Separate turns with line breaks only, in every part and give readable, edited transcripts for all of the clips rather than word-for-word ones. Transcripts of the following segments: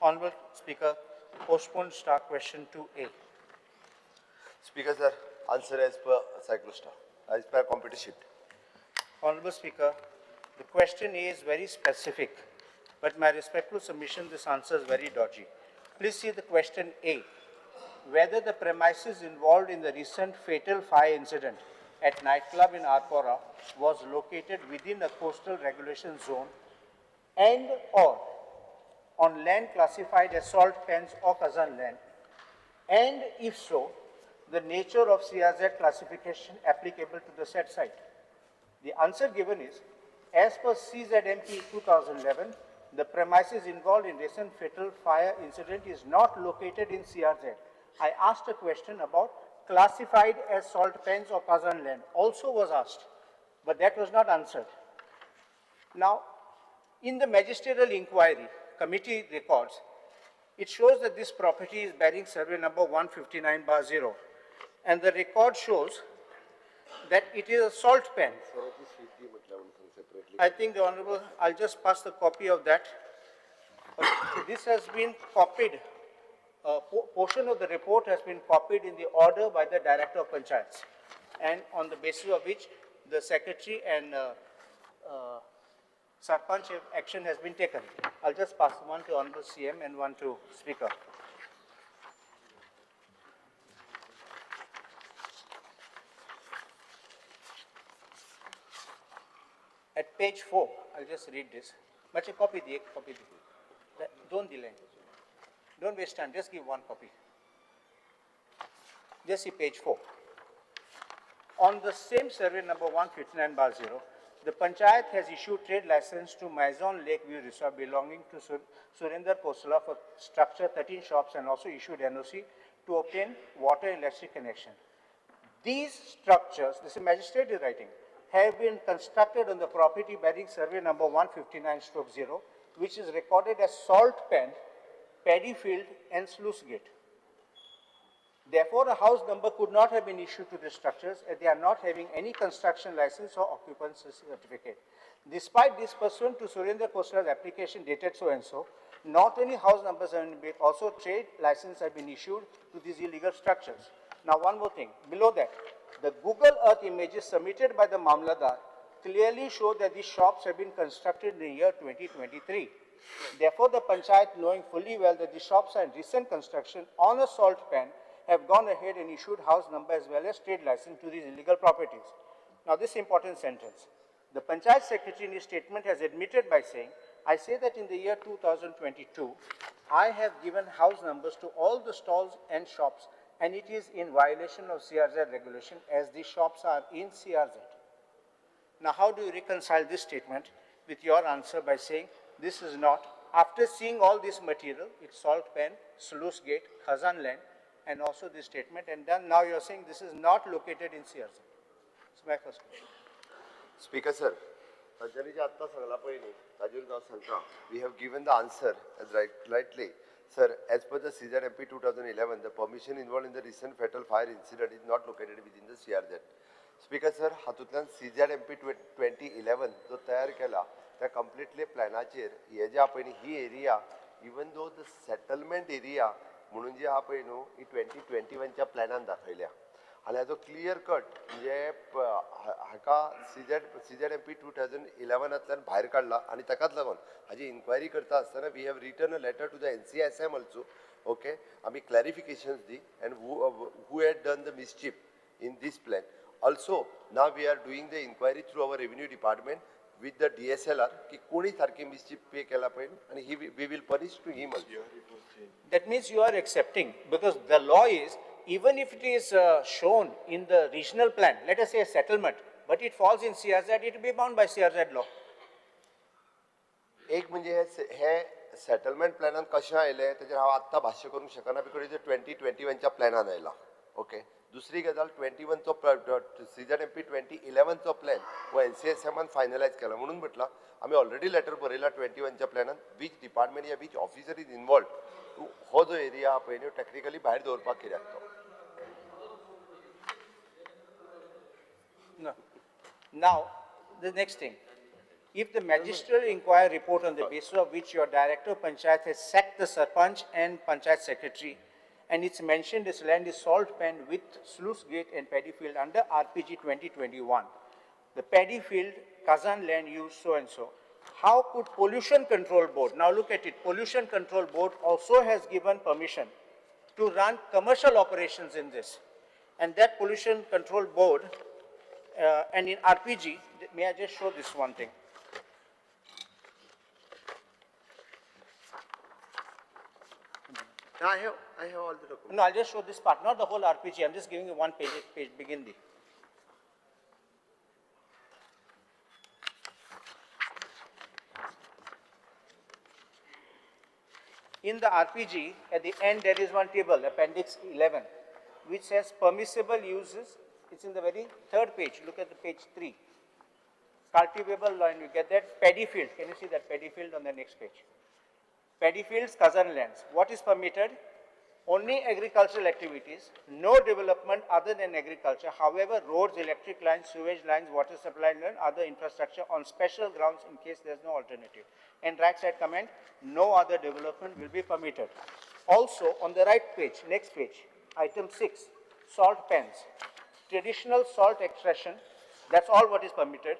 Honorable Speaker, postpone star question 2A.
Speaker sir, answer as per cyclostyle, as per computer sheet.
Honorable Speaker, the question A is very specific, but my respectful submission, this answer is very dodgy. Please see the question A. Whether the premises involved in the recent fatal fire incident at nightclub in Arpora was located within a coastal regulation zone and or on land classified as salt pans or Khazan land, and if so, the nature of CRZ classification applicable to the said site. The answer given is, as per CZMP 2011, the premises involved in recent fatal fire incident is not located in CRZ. I asked a question about classified as salt pans or Khazan land, also was asked, but that was not answered. Now, in the magisterial inquiry committee records, it shows that this property is bearing survey number 159/0, and the record shows that it is a salt pan. I think the Honorable, I'll just pass the copy of that. This has been copied, a portion of the report has been copied in the order by the Director of Panchayats, and on the basis of which the Secretary and Sarpanch action has been taken. I'll just pass one to Honorable CM and one to Speaker. At page 4, I'll just read this. But a copy the copy. Don't delay. Don't waste time. Just give one copy. Just see page 4. On the same survey number 159/0, the Panchayat has issued trade license to Maison Lakeview Resort belonging to Surinder Kosala for structure 13 shops, and also issued NOC to obtain water and electric connection. These structures, this is magistrate is writing, have been constructed on the property bearing survey number 159/0, which is recorded as salt pan, paddy field and sluice gate. Therefore, a house number could not have been issued to the structures as they are not having any construction license or occupancy certificate. Despite this, pursuant to Surinder Kosala's application dated so and so, not only house numbers have been built, also trade license have been issued to these illegal structures. Now, one more thing, below that, the Google Earth images submitted by the Mamladar clearly show that these shops have been constructed in the year 2023. Therefore, the Panchayat, knowing fully well that the shops are in recent construction on a salt pan, have gone ahead and issued house number as well as trade license to these illegal properties. Now, this important sentence. The Panchayat Secretary in his statement has admitted by saying, I say that in the year 2022, I have given house numbers to all the stalls and shops, and it is in violation of CRZ regulation as the shops are in CRZ. Now, how do you reconcile this statement with your answer by saying this is not, after seeing all this material, it's salt pan, sluice gate, Khazan land, and also this statement, and then now you're saying this is not located in CRZ. It's my first question.
Speaker sir, we have given the answer as rightly. Sir, as per the CZMP 2011, the permission involved in the recent fatal fire incident is not located within the CRZ. Speaker sir, हातूंतल्यान CZMP 2011 जो तयार केला त्या completely प्लॅनाचेर हे जे पळय ही area, even though the settlement area म्हणून जे आहा पळय न्हू ही 2021च्या प्लॅनान दाखयल्या आनी हाजो क्लियर कट म्हणजे हाका CZMP 2011 भायर काडला आनी ताकाच लागून हाजी इन्क्वायरी करता आसतना we have written a letter to the NCSM also, okay, आमी clarifications the and who had done the mischief in this plan. Also, now we are doing the inquiry through our revenue department with the DSLR की कोणी सारकी mischief pay केला पळय आनी he we will punish to him also.
That means you are accepting, because the law is, even if it is shown in the regional plan, let us say a settlement, but it falls in CRZ, it will be bound by CRZ law.
एक म्हणजे हे settlement प्लॅनान कशें आयलें तेजेर हांव आत्तां भाश्य करूंक शकना, because it 2021च्या प्लॅनान आयला, ओके. दुसरी गजाल 21चो CZMP 2011चो प्लॅन हो NCSM finalise केला, म्हणून म्हटलां आमी ऑलरेडी लेटर बरयला 21च्या प्लॅनान which department या which officer is involved हो जो एरिया आहा पळय न्हू टॅक्निकली भायर दवरपाक कित्याक तो.
No. Now, the next thing, If the magisterial inquiry report on the basis of which your director of panchayat has sacked the sarpanch and panchayat secretary, and it's mentioned this land is salt pan with sluice gate and paddy field under RPG 2021. The paddy field, Khazan land use so and so. How could Pollution Control Board, now look at it, Pollution Control Board also has given permission to run commercial operations in this. And that Pollution Control Board, and in RPG, may I just show this one thing?
I have all the documents.
No, I'll just show this part, not the whole RPG. I'm just giving you one page, begin the. In the RPG, at the end, there is one table, Appendix 11, which says permissible uses. It's in the very third page. Look at the page 3. Cultivable land, you get that. Paddy field. Can you see that paddy field on the next page? Paddy fields, Khazan lands. What is permitted? Only agricultural activities, no development other than agriculture. However, roads, electric lines, sewage lines, water supply line, other infrastructure on special grounds in case there's no alternative. And right side comment, no other development will be permitted. Also, on the right page, next page, item 6, salt pans. Traditional salt extraction, that's all what is permitted.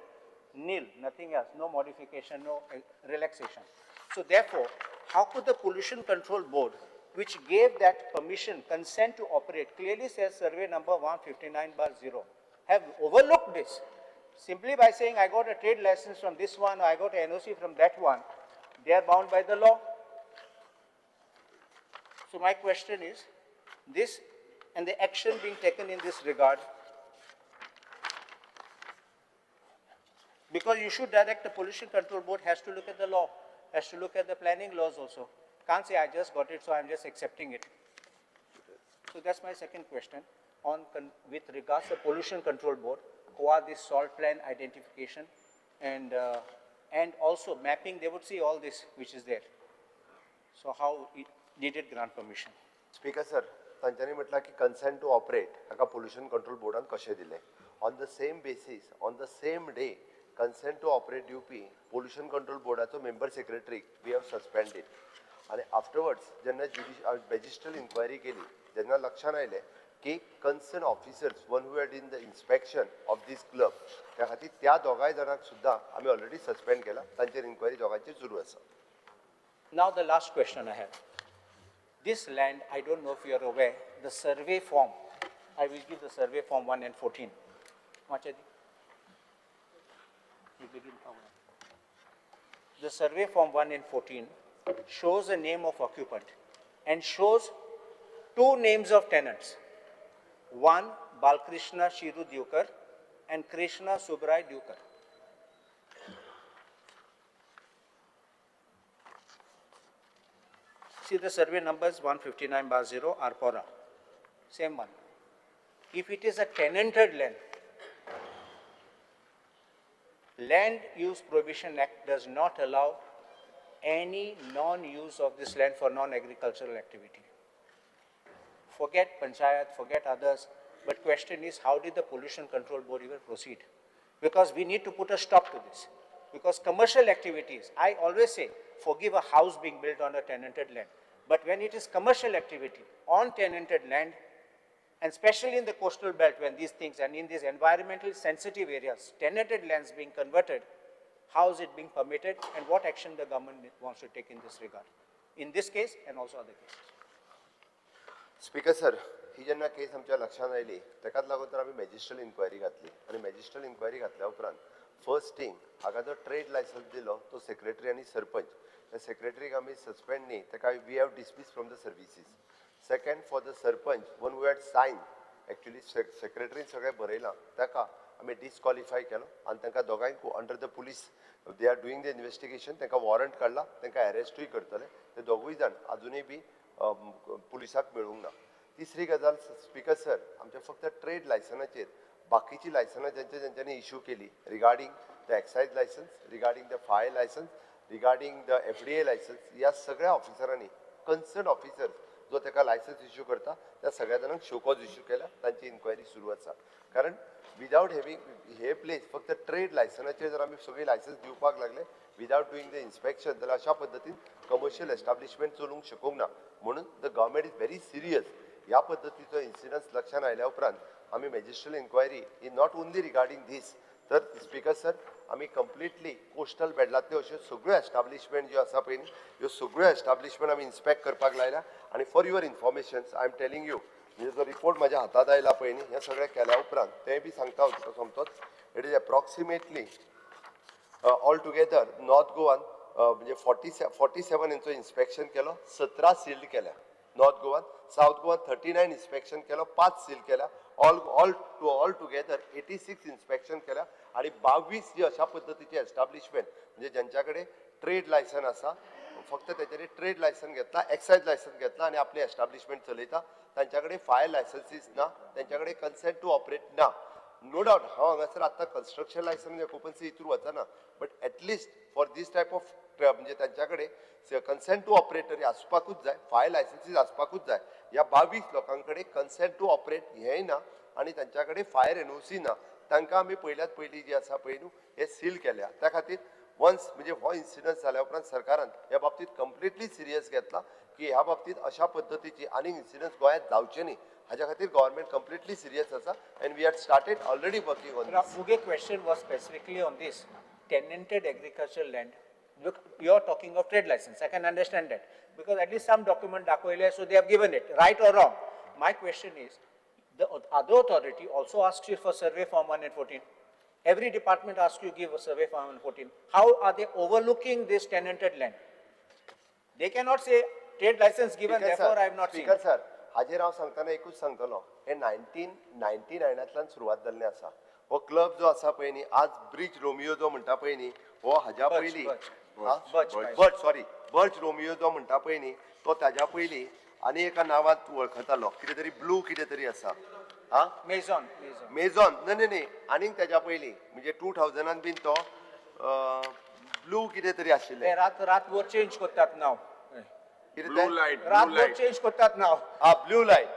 Nil, nothing else, no modification, no relaxation. So therefore, how could the Pollution Control Board, which gave that permission, consent to operate, clearly says survey number 159/0, have overlooked this simply by saying I got a trade license from this one, or I got an NOC from that one? They are bound by the law. So my question is, this and the action being taken in this regard, because you should direct the Pollution Control Board has to look at the law, has to look at the planning laws also. Can't say I just got it, so I'm just accepting it. So that's my second question on with regards to Pollution Control Board, qua this salt plan identification and also mapping, they would see all this which is there. So how it needed grant permission.
Speaker sir, तांच्यांनी म्हटलां की consent to operate हाका pollution control बोर्डान कशें दिलें? On the same basis, on the same day, consent to operate दिवपी pollution control बोर्डाचो member secretary we have suspended. आनी afterwards जेन्ना magisterial enquiry केली तेन्ना लक्षांत आयलें की concern officers one who had in the inspection of this club त्या खातीर त्या दोगांय जाणांक सुद्दां आमी ऑलरेडी सस्पेंड केला, तांचेर इन्क्वायरी दोगांचेर सुरू आसा.
Now the last question I have. This land, I don't know if you are aware, the survey form, I will give the survey form 1 and 14. The survey form 1 and 14 shows the name of occupant and shows two names of tenants. One, Balkrishna Shiru Dukar and Krishna Subrai Dukar. See the survey numbers 159/0 Arpora, same one. If it is a tenanted land, Land Use Prohibition Act does not allow any non-use of this land for non-agricultural activity. Forget panchayat, forget others, but question is, how did the Pollution Control Board even proceed? Because we need to put a stop to this. Because commercial activities, I always say, forgive a house being built on a tenanted land. But when it is commercial activity on tenanted land, and especially in the coastal belt when these things, and in these environmentally sensitive areas, tenanted lands being converted, how is it being permitted and what action the government wants to take in this regard? In this case and also other cases.
Speaker sir, ही जेन्ना केस आमच्या लक्षांत आयली ताकाच लागून तर आमी मॅजिस्ट्रियल enquiry घातली आनी मॅजिस्ट्रियल इन्क्वायरी घातल्या उपरांत फर्स्ट थिंग हाका जो ट्रेड लायसन्स दिलो तो सेक्रेटरी आनी सरपंच, त्या सेक्रेटरीक आमी सस्पेंड न्ही, ताका we have dismiss from the services. Second, for the sarpanch one who had sign, actually सेक्रेटरीन सगळें बरयलां, ताका आमी डिस्क्वॉलिफाय केलो आनी तांकां दोगांयकूय under the police they are doing the investigation, तांकां वॉरंट काडला, तांकां एरेस्टूय करतले. ते दोगूय जाण आजुनूय बी पुलिसाक मेळूंक ना. तिसरी गजाल स्पीकर सर, आमच्या फक्त ट्रेड लायसनाचेर बाकीची लायसनां जेंच्या जेंच्यांनी इशू केली regarding the excise licence, regarding the fire licence, regarding the FDA licence, ह्या सगळ्या ऑफिसरांनी, concern officers जो ताका लायसन्स इश्यू करता त्या सगळ्या जाणांक शोकॉज इश्यू केला, तांची इन्क्वायरी सुरू आसा. कारण विदावट हॅविंग हे प्लेस फक्त ट्रेड लायसनाचेर जर आमी सगळी लायसन्स दिवपाक लागले विदावट डुईंग the inspection जाल्यार अशा पद्दतीन कमर्शियल एस्टाब्लिशमेंट चलूंक शकूंक ना. म्हणून the government is very serious. ह्या पद्दतीचो इन्सिडन्स लक्षांत आयल्या उपरांत आमी magisterial inquiry he not only regarding this, तर स्पीकर सर आमी कंप्लिटली कोस्टल बेडलांतल्यो अश्यो सगळ्यो एस्टाब्लिशमेंट ज्यो आसा पळय न्ही, ह्यो सगळ्यो एस्टाब्लिशमेंट आमी इन्स्पेक्ट करपाक लायल्या. आनी for your information I am telling you, म्हणजे जो रिपोर्ट म्हाज्या हातांत आयला पळय न्ही, हें सगळें केल्या उपरांत तें बी सांगता हांव तुका सोमतोच. It is approximately all together north Goan म्हणजे 47 हेंचो इन्स्पेक्शन केलो, 17 सील्ड केल्या नॉर्थ गोवान, सावथ गोवान 39 इन्स्पेक्शन केलो, 5 सील केल्या, ऑल ऑल टुगेदर 86 इन्स्पेक्शन केल्या आनी 22 जी अशा पद्दतीचे एस्टाब्लिशमेंट म्हणजे ज्यांच्या कडेन ट्रेड लायसन आसा, फक्त तेच्यानी ट्रेड लायसन घेतला, एक्सायज लायसन घेतला आनी आपलें एस्टाब्लिशमेंट चलयता, तांच्या कडेन फायर लायसन्सीस ना, तांच्या कडेन कन्सेंट टू ऑपरेट ना. नो डावट हांव हांगासर आतां कन्स्ट्रक्शन लायसन ओपनसी हितूर वचना, but at least for this type of म्हणजे तांच्या कडेन कन्सेंट टू ऑपरेट तरी आसपाकूच जाय, फायर लायसन्सीस आसपाकूच जाय. ह्या 22 लोकां कडेन कन्सेंट टू ऑपरेट हेंय ना आनी तांच्या कडेन फायर एनओसी ना. तांकां आमी पयल्यात पयलीं जी आसा पळय न्हू हे सील केल्या. त्या खातीर वन्स म्हणजे हो इन्सिडंट जाल्या उपरांत सरकारान ह्या बाबतींत कंप्लिटली सिरियस घेतला की ह्या बाबतींत अशा पद्दतीची आनीक इन्सिडंट्स गोंयांत जावचे न्ही हाज्या खातीर गव्हर्मेंट कंप्लिटली सिरियस आसा and we had started already working on this.
Muge question was specifically on this tenanted agricultural land. Look, you are talking of trade license. I can understand that because at least some document दाखवले, so they have given it, right or wrong. My question is, the other authority also asks you for survey form 1 and 14. Every department asks you give a survey form 1 and 14. How are they overlooking this tenanted land? They cannot say trade license given, therefore I have not seen.
Speaker sir, हाजेर हांव सांगतना एकूच सांगतलो, हे 1999 सुरवात जाल्लें आसा. हो क्लब जो आसा पळय न्ही, आज ब्रिज रोमियो जो म्हणटा पळय न्ही, हो हाज्या पयलीं बर्च, सॉरी बर्च रोमियो जो म्हणटा पळय न्ही, तो ताज्या पयलीं आनी एका नांवांत वळखतालो, कितें तरी ब्लू कितें तरी आसा. हा,
मेझॉन,
मेझॉन न्हय न्हय न्हय, आनीक ताज्या पयलीं म्हणजे 2000 बीन तो ब्लू कितें तरी आशिल्लें.
रात रातभर चेंज करतात नांव,
कितें
रातभर चेंज करतात नांव.
हा, ब्लू लायट.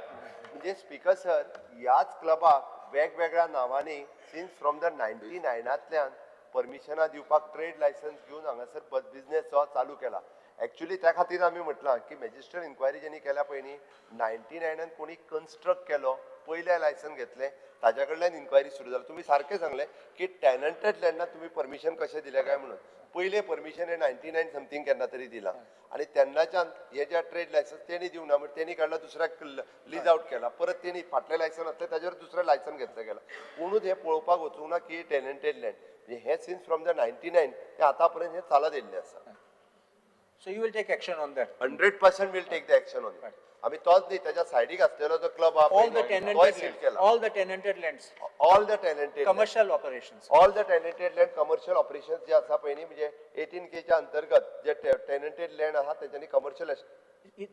म्हणजे स्पीकर सर, ह्याच क्लबाक वेगवेगळ्या नांवांनी सिन्स फ्रॉम the 99 परमिशनां दिवपाक ट्रेड लायसन्स घेवन हांगासर बिजनेस जो चालू केला. एक्चुअली त्या खातीर आमी म्हटलां की मॅजिस्ट्रेट इन्क्वायरी जेणी केल्या पळय न्ही, 99 कोणी कन्स्ट्रक्ट केलो, पयलें लायसन घेतलें, ताज्या कडल्यान इन्क्वायरी सुरू जाली. तुमी सारकें सांगलें की टॅनंटेड लँडाक तुमी परमिशन कशें दिलें काय म्हणून. पयलें परमिशन हें 99 समथींग केन्ना तरी दिलां आनी तेन्नाच्यान हे जे ट्रेड लायसन्स तेणी दिवंक ना, म्हणजे तेणी काडला दुसऱ्याक लीज आउट केला, परत तेणी फाटलें लायसन आसलें ताजेर दुसरें लायसन घेतलें गेलां. कोणूच हें पळोवपाक वचूंक ना की टॅनंटेड लँड म्हणजे हें सिन्स फ्रॉम the 99 ते आतां पर्यंत हें चालत येयल्लें आसा.
So you will take action on that?
100% will take the action on it. आमी तोच न्ही, ताच्या सायडीक आसलेलो जो क्लब आहा तोय सील केला.
All the tenanted lands,
all the tenanted
commercial operations,
all the tenanted land commercial operations जे आसा पळय न्ही, म्हणजे 18K च्या अंतर्गत जे टेनंटेड लँड आहा तेंच्यांनी commercial,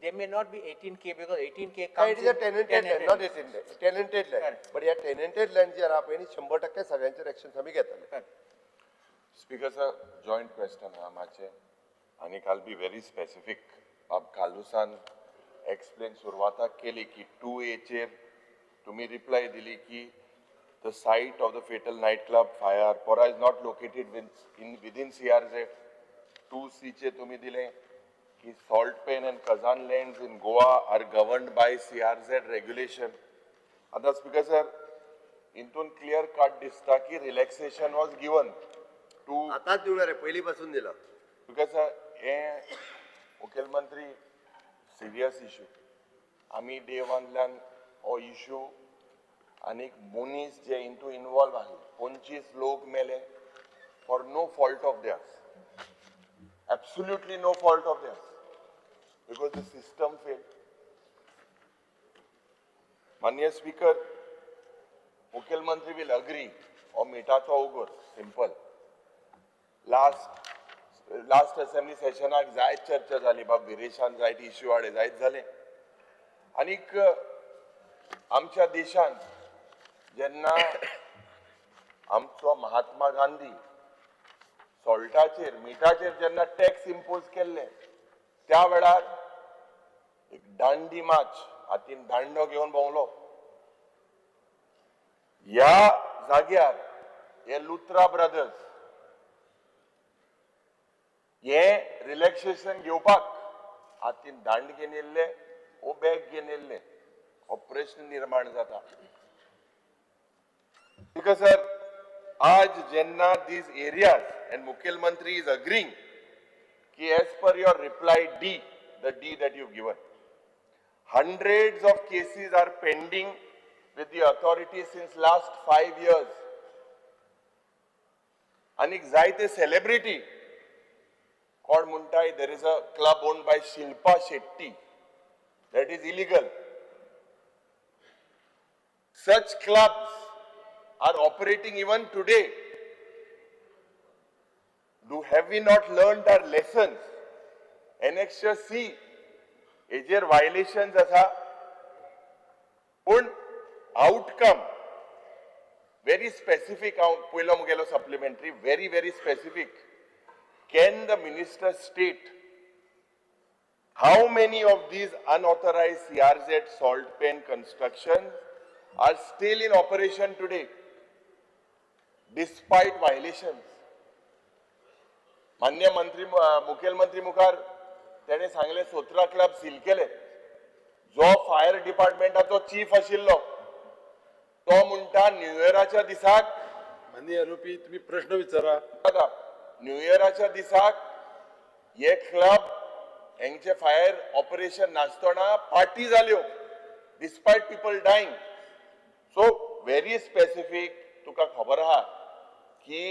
They may not be 18K because 18K comes
it is a tenanted land, not 18 land, tenanted land. But ह्या टेनंटेड land जे आहा पळय न्ही, 100% सगळ्यांचेर एक्शन आमी घेतले.
स्पीकर सर, जॉयंट क्वेश्चन आहा मातशें आनी आयल बी व्हेरी स्पेसिफीक. बाब कार्लुसान एक्सप्लेन सुरवाताक केली की 2A तुमी रिप्लाय दिली की the site of the fatal night club fire Pora is not located within CRZ. 2C तुमी दिलें की salt pan and khazan lands in Goa are governed by CRZ regulation. आतां स्पीकर सर, हितून clear cut दिसता की relaxation was given two.
आतांच दिवना रे, पयलीं पासून दिलां.
स्पीकर सर, हें मुखेलमंत्री सिरियस इशू. आमी डे वनल्यान हो इशू आनीक मनीस जे इंटू इनवॉल्व आसले, 25 लोक मेले for no fault of theirs, absolutely no fault of theirs, because the system fail. माननीय स्पीकर, मुखेलमंत्री will agree हो मिठाचो उगोर सिंपल. लास्ट असेंब्ली सेशनाक जायत चर्चा जाली, बाब विरेशान जायत इश्यू हाडले, जायत जालें. आनीक आमच्या देशांत जेन्ना आमचो महात्मा गांधी सॉल्टाचेर मिठाचेर जेन्ना टॅक्स इम्पोज केल्ले त्या वेळार एक दांडी मार्च, हातीन दांडो घेवन भोंवलो. ह्या जाग्यार हे लुत्रा ब्रदर्स हे रिलॅक्सेशन घेवपाक हातीन दांड घेवन येयल्ले ओ बॅग घेवन येयल्ले. हो प्रश्न निर्माण जाता. Because sir, आज जेन्ना these areas and मुखेलमंत्री is agreeing की as per your reply D, the D that you given, hundreds of cases are pending with the authorities since last 5 years. आनीक जायते सेलिब्रिटी कोण म्हणटाय, there is a club owned by Shilpa Shetty that is illegal. Such clubs are operating even today. Do have we not learned our lessons? Annexure C हेजेर violations आसा, पूण outcome very specific. हांव पयलो मुगेलो supplementary very very specific. Can the minister state how many of these unauthorized CRZ salt pan constructions are still in operation today despite violations? मान्य मंत्री, मुखेलमंत्री मुखार तेणे सांगले 17 क्लब सील केले. जो फायर डिपार्टमेंटाचो चीफ आशिल्लो तो म्हणटा न्यू इयराच्या दिसाक,
माननीय आरोपी, तुम्ही प्रश्न विचारा.
न्यू इयराच्या दिसाक हे क्लब हेंचे फायर ऑपरेशन नासतना पार्टी जाल्यो despite people dying. So very specific, तुका खबर आहा की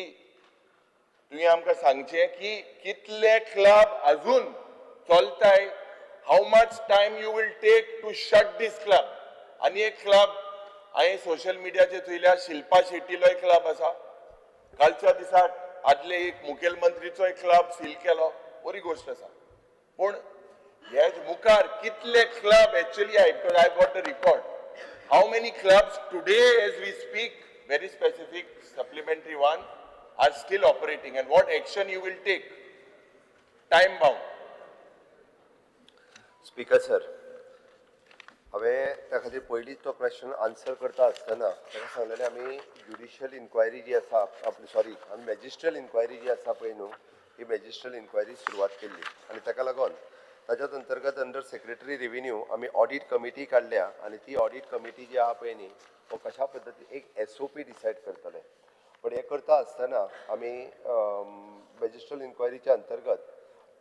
तुवें आमकां सांगचें की कितले क्लब अजून चलताय, how much time you will take to shut this club. आनी एक क्लब हांवें सोशल मिडियाचेर चोयल्या, शिल्पा शेट्टीलो एक क्लब आसा. कालच्या दिसाक आदले एक मुखेलमंत्रीचो एक क्लब सील केलो, बरी गोश्ट आसा. पूण हे मुखार कितले club actually, I I got the record, how many clubs today as we speak, very specific supplementary one, are still operating and what action you will take, time bound?
Speaker sir, हांवें त्या खातीर पयलींच तो question answer करता आसतना ताका सांगलेलें, आमी ज्युडिशियल इन्क्वायरी जी आसा आपली, सॉरी, आमी मॅजिस्ट्रियल इन्क्वायरी जी आसा पळय न्हू, ही मॅजिस्ट्रियल इन्क्वायरी सुरवात केल्ली आनी ताका लागून ताच्याच अंतर्गत अंडर सेक्रेटरी रेव्हेन्यू आमी ऑडीट कमिटी काडल्या आनी ती ऑडीट कमिटी जी आहा पळय न्ही, हो कशा पद्दतीन एक एसओपी डिसायड करतले. पण हें करता आसतना आमी मॅजिस्ट्रियल इन्क्वायरीच्या अंतर्गत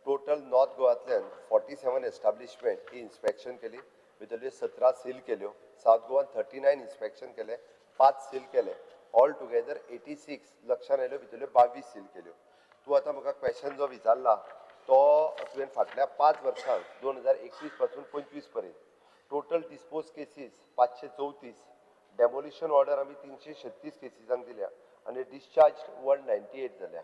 टोटल नॉर्थ गोवांतल्यान 47 एस्टाब्लिशमेंट ही इन्स्पेक्शन केली. भितरल्यो 17 सील केल्यो. सावथ गोवान 39 इन्स्पेक्शन केले, 5 सील केले. ऑल टुगेदर 86 लक्षान आयल्यो, भितरल्यो 22 सील केल्यो. तूं आतां म्हाका क्वेश्चन जो विचारला तो तुवें फाटल्या 5 वर्सांत 2021 पासून 25 पर्यंत total dispose cases 534, demolition order आमी 336 केसीसांक दिल्या आनी डिस्चार्ज 198 जाल्या.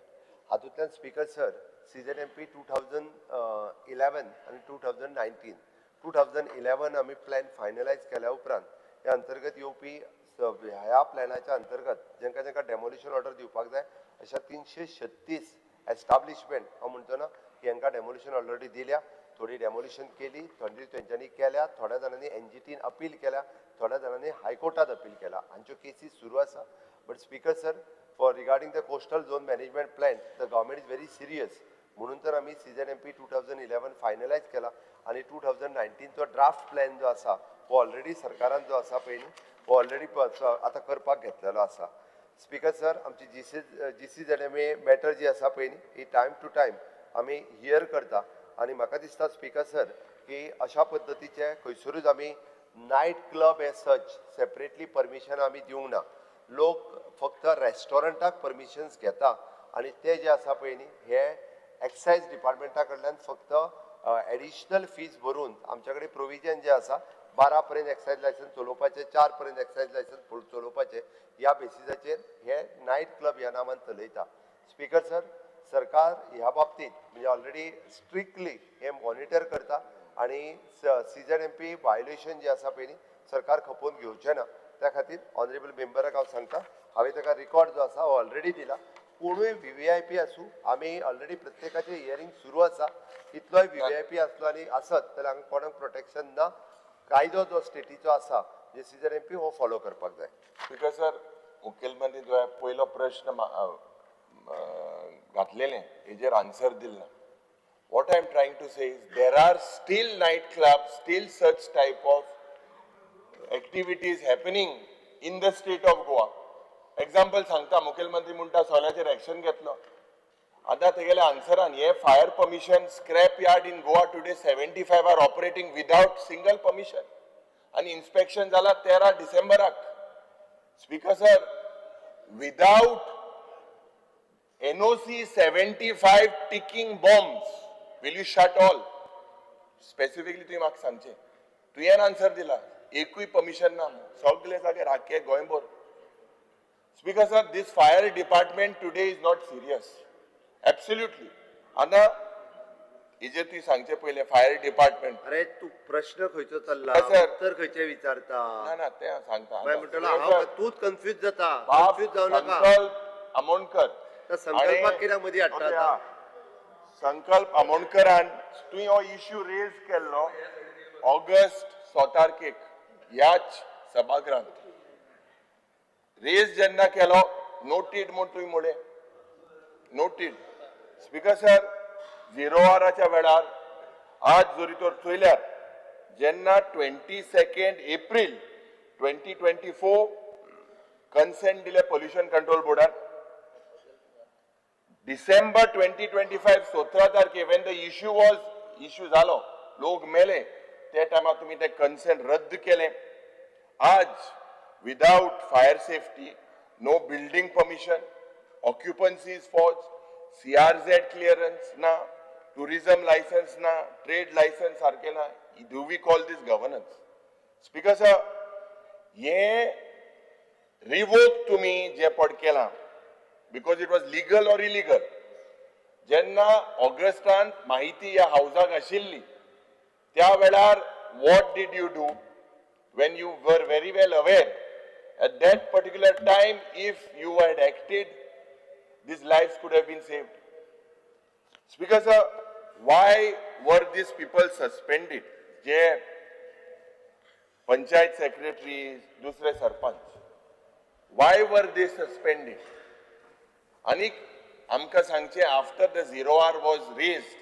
हातूंतल्यान speaker sir, CZMP 2011 आनी 2019, 2011 आमी प्लॅन फायनलायज केल्या उपरांत ह्या अंतर्गत येवपी ह्या प्लॅनाच्या अंतर्गत जेंका जेंका डेमोलिशन ऑर्डर दिवपाक जाय अशा 336 एस्टाब्लिशमेंट हांव म्हणटो ना की हांकां डेमोलिशन ऑलरेडी दिल्या. थोडी डेमोलिशन केली, थोडी तेंच्यांनी केल्या, थोड्या जाणांनी एनजीटीन अपील केल्या, थोड्या जाणांनी हायकोर्टात अपील केला. हांच्यो केसीस सुरू आसा. But speaker sir, for regarding the coastal zone management plan, the government is very serious. म्हणून तर आमी CZMP 2011 finalise केला आनी 2019चो ड्राफ्ट प्लॅन जो आसा हो ऑलरेडी सरकारान जो आसा पळय न्ही, हो ऑलरेडी आतां करपाक घेतलेलो आसा. स्पीकर सर, आमची GCZMA matter जी आसा पळय न्ही, ही टायम टू टायम आमी here करता आनी म्हाका दिसता स्पीकर सर की अशा पद्दतीचे खंयसरूच आमी night club as such separately permission आमी दिवंक ना. लोक फक्त रेस्टॉरंटाक परमिशन्स घेता आनी ते जे आसा पळय न्ही, हे एक्सायज डिपार्टमेंटा कडल्यान फक्त एडिशनल फीज भरून आमच्या कडेन प्रोविजन जे आसा 12 पर्यंत एक्सायज लायसन्स चलोवपाचें, 4 पर्यंत एक्सायज लायसन्स चलोवपाचें, ह्या बेसिसाचेर हे नायट क्लब ह्या नांवान चलयता. स्पीकर सर, सरकार ह्या बाबतींत म्हणजे ऑलरेडी स्ट्रिक्टली हे मॉनिटर करता आनी CZMP violation जे आसा पळय न्ही, सरकार खपोवन घेवचें ना. त्या खातीर ऑनरेबल मेंबराक हांव सांगता, हांवें ताका रिकॉर्ड जो आसा हो ऑलरेडी दिला. कोणूय व्हीव्हीआयपी आसूं, आमी ऑलरेडी प्रत्येकाचे हियरींग सुरू आसा. कितलोय व्हीव्हीआयपी आसलो आनी आसत जाल्यार हांगा कोणाक प्रोटेक्शन ना. कायदो जो स्टेटीचो आसा म्हणजे सीझेडएमपी हो फॉलो करपाक जाय.
स्पीकर सर, मुखेलमंत्री जो पयलो प्रश्न घातलेले हेजेर आन्सर दिल ना. What I am trying to say is there are still night club, still such type of activities happening in the state of Goa. Example सांगता, मुखेलमंत्री म्हणटा सोल्याचेर एक्शन घेतलो. आतां तेगेले आन्सरान हे fire permission scrap yard in Goa today 75 are operating without single permission आनी inspection जाला 13 डिसेंबराक. Speaker sir, without NOC 75 ticking bombs, will you shut all? Specifically तुवें म्हाका सांगचें, तुवें आन्सर दिला एकूय परमिशन ना सगळे जाग्यार आख्खे गोंयभर. Speaker sir, this fire department today is not serious absolutely. आतां हेजेर तुवें सांगचें पयलें फायर डिपार्टमेंट.
अरे तूं प्रश्न खंयचो चल्ला,
सर.
उत्तर खंयचें विचारता?
ना ना, तें सांगता.
मागीर म्हणटलो हांव, तूंच कन्फ्यूज जाता.
बाब
कन्फ्यूज जावं नाका.
संकल्प आमोणकर.
त्या संकल्पाक कित्याक मदीं हाडटा आतां?
संकल्प आमोणकरान तुवें हो इश्यू रेज केल्लो ऑगस्ट 6 तारखेक ह्याच सभागृहांत. रेज जेन्ना केलो नोटीड म्हूण तुवें म्हणलें, नोटीड. स्पीकर सर, झिरो आवराच्या वेळार आज जरी तर चोयल्यार जेन्ना 22 April 2024 consent दिले पोल्युशन कंट्रोल बोर्डान, डिसेंबर 2025 17 तारखे when the issue was issue जालो, लोक मेले, त्या टायमार तुमी ते कन्सेंट रद्द केले. आज without fire safety, no building permission, occupancy is forged, CRZ clearance ना, टुरिझम लायसन्स ना, ट्रेड लायसन्स सारकें ना. Do we call this governance? Speaker sir, हे रिवोक तुमी जे पड केलां because it was legal or illegal, जेन्ना ऑगस्टांत माहिती ह्या हावजाक आशिल्ली त्या वेळार what did you do when you were very well aware at that particular time? If you had acted, these lives could have been saved. Speaker sir, why were these people suspended? J panchayat secretary, दुसरे sarpanch, why were they suspended? आनी आमकां सांगचें, after the zero hour was raised,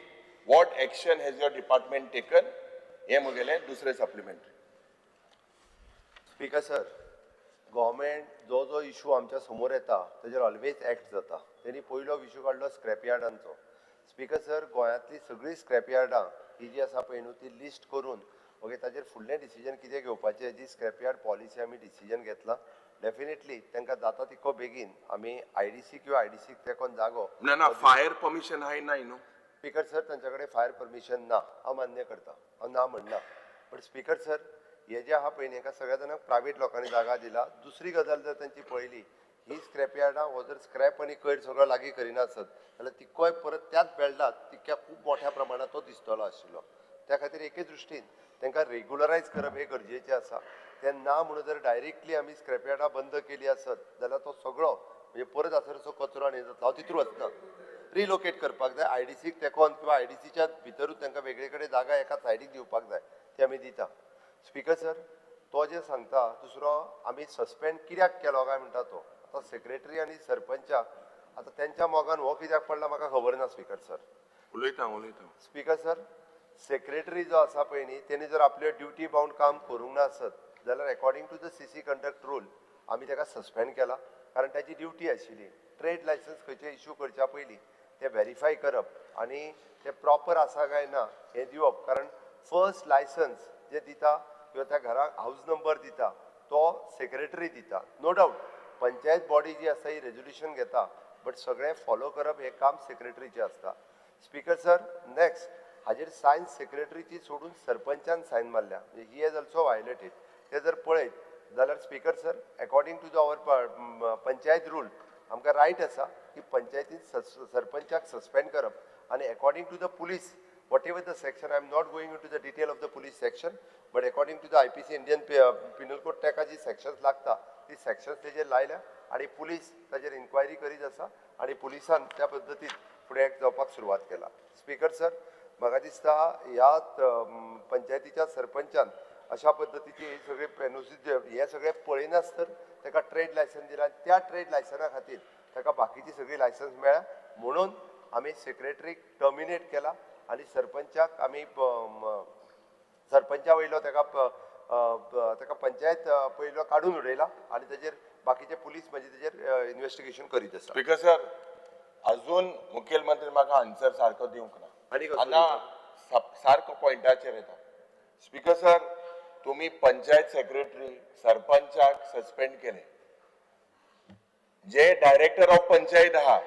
what action has your department taken? हें म्हगेलें दुसरें supplementary.
Speaker sir, government जो जो issue आमच्या समोर येता तेजेर ऑलवेज एक्ट जाता. तेणी पयलो इशू काडलो स्क्रॅप यार्डांचो. स्पीकर सर, गोंयांतली सगळीं स्क्रॅप यार्डां ही जी आसा पळय न्हू, ती लिस्ट करून ओके ताजेर फुडलें डिसिजन कितें घेवपाचें, जी स्क्रॅप यार्ड पॉलिसी आमी डिसिजन घेतलां. डेफिनेटली तांकां जाता तितको बेगीन आमी आयडीसी किंवा आयडीसीक तेंकोन जागो.
ना ना, फायर परमिशन हाय ना न्हू.
स्पीकर सर, तांच्या कडेन फायर परमिशन ना, हांव मान्य करता, हांव ना म्हणना. बट स्पीकर सर, हे जे आहा पळय न्ही, हांकां सगळ्या जाणांक प्रायवेट लोकांनी जागा दिला. दुसरी गजाल जर तांची पळयली, ही स्क्रॅप यार्डां हो जर स्क्रॅप आनी कोयर सगळो लागीं करिना आसत जाल्यार तितकोय परत त्याच बेल्टात तितक्या खूब मोठ्या प्रमाणात तो दिसतलो आशिल्लो. त्या खातीर एके दृश्टीन तांकां रेगुलरायज करप हें गरजेचें आसा. तें ना म्हणून जर डायरेक्टली आमी स्क्रॅप यार्डां बंद केली आसत जाल्यार तो सगळो म्हणजे परत आसरचो कचरो आनी जातलो. हांव तितून वचना. रिलोकेट करपाक जाय आयडीसीक तेंकोन किंवा आयडीसीच्या भितरूच तांकां वेगळे कडेन जागा एका सायडीक दिवपाक जाय, ते आमी दिता. स्पीकर सर, तो जे सांगता दुसरो आमी सस्पेंड कित्याक केलो काय म्हणटा तो, आतां सेक्रेटरी आनी सरपंचाक आतां तेंच्या मोगान हो कित्याक पडला म्हाका खबर ना स्पीकर सर.
उलयता उलयता.
स्पीकर सर, सेक्रेटरी जो आसा पळय न्ही, तेणी जर आपले ड्युटी बाउंड काम करूंक ना आसत जाल्यार according to the CC conduct rule आमी ताका सस्पेंड केला, कारण ताची ड्युटी आशिल्ली ट्रेड लायसन्स खंयचे इशू करच्या पयलीं ते व्हेरीफाय करप आनी ते प्रॉपर आसा काय ना हें दिवप. कारण फर्स्ट लायसन्स जे दिता किंवा त्या घराक हावज नंबर दिता तो सेक्रेटरी दिता. नो डावट पंचायत बॉडी जी आसा ही रेजोल्युशन घेता, बट सगळें फॉलो करप हें काम सेक्रेटरीचें आसता. स्पीकर सर, नेक्स्ट हाजेर सायन सेक्रेटरीची सोडून सरपंचान सायन मारल्या, म्हणजे he has also violated. ते जर पळयत जाल्यार speaker sir, according to the our panchayat rule आमकां रायट आसा की पंचायतीन सरपंचाक सस्पेंड करप आनी according to the police, whatever the section, I am not going into the detail of the police section, but according to the IPC, Indian Penal Code, ताका जी sections लागता ती सेक्शन्स तेजेर लायल्या. आनी पुलीस ताजेर इन्क्वायरी करीत आसा आनी पुलिसान त्या पद्दतीन फुडें एक्ट जावपाक सुरवात केला. स्पीकर सर, म्हाका दिसता ह्या पंचायतीच्या सरपंचान अशा पद्दतीची ही सगळी एनओसी हे सगळे पळयनासतर ताका ट्रेड लायसन्स दिला. त्या ट्रेड लायसना खातीर ताका बाकीची सगळी लायसन्स मेळ्ळ्या म्हणून आमी सेक्रेटरीक टर्मिनेट केला आनी सरपंचाक आमी सरपंचा वयलो ताका ताका पंचायत पयलो काडून उडयला आनी ताजेर बाकीचे पुलीस म्हणजे तेजेर इन्वेस्टिगेशन करीत आसा.
स्पीकर सर, अजून मुखेलमंत्री म्हाका आन्सर सारको दिवंक ना.
आनी कसलो
हांगा सारको पॉयंटाचेर येता. स्पीकर सर, तुम्ही पंचायत सेक्रेटरी सरपंचाक सस्पेंड केले, जे डायरेक्टर ऑफ पंचायत आहा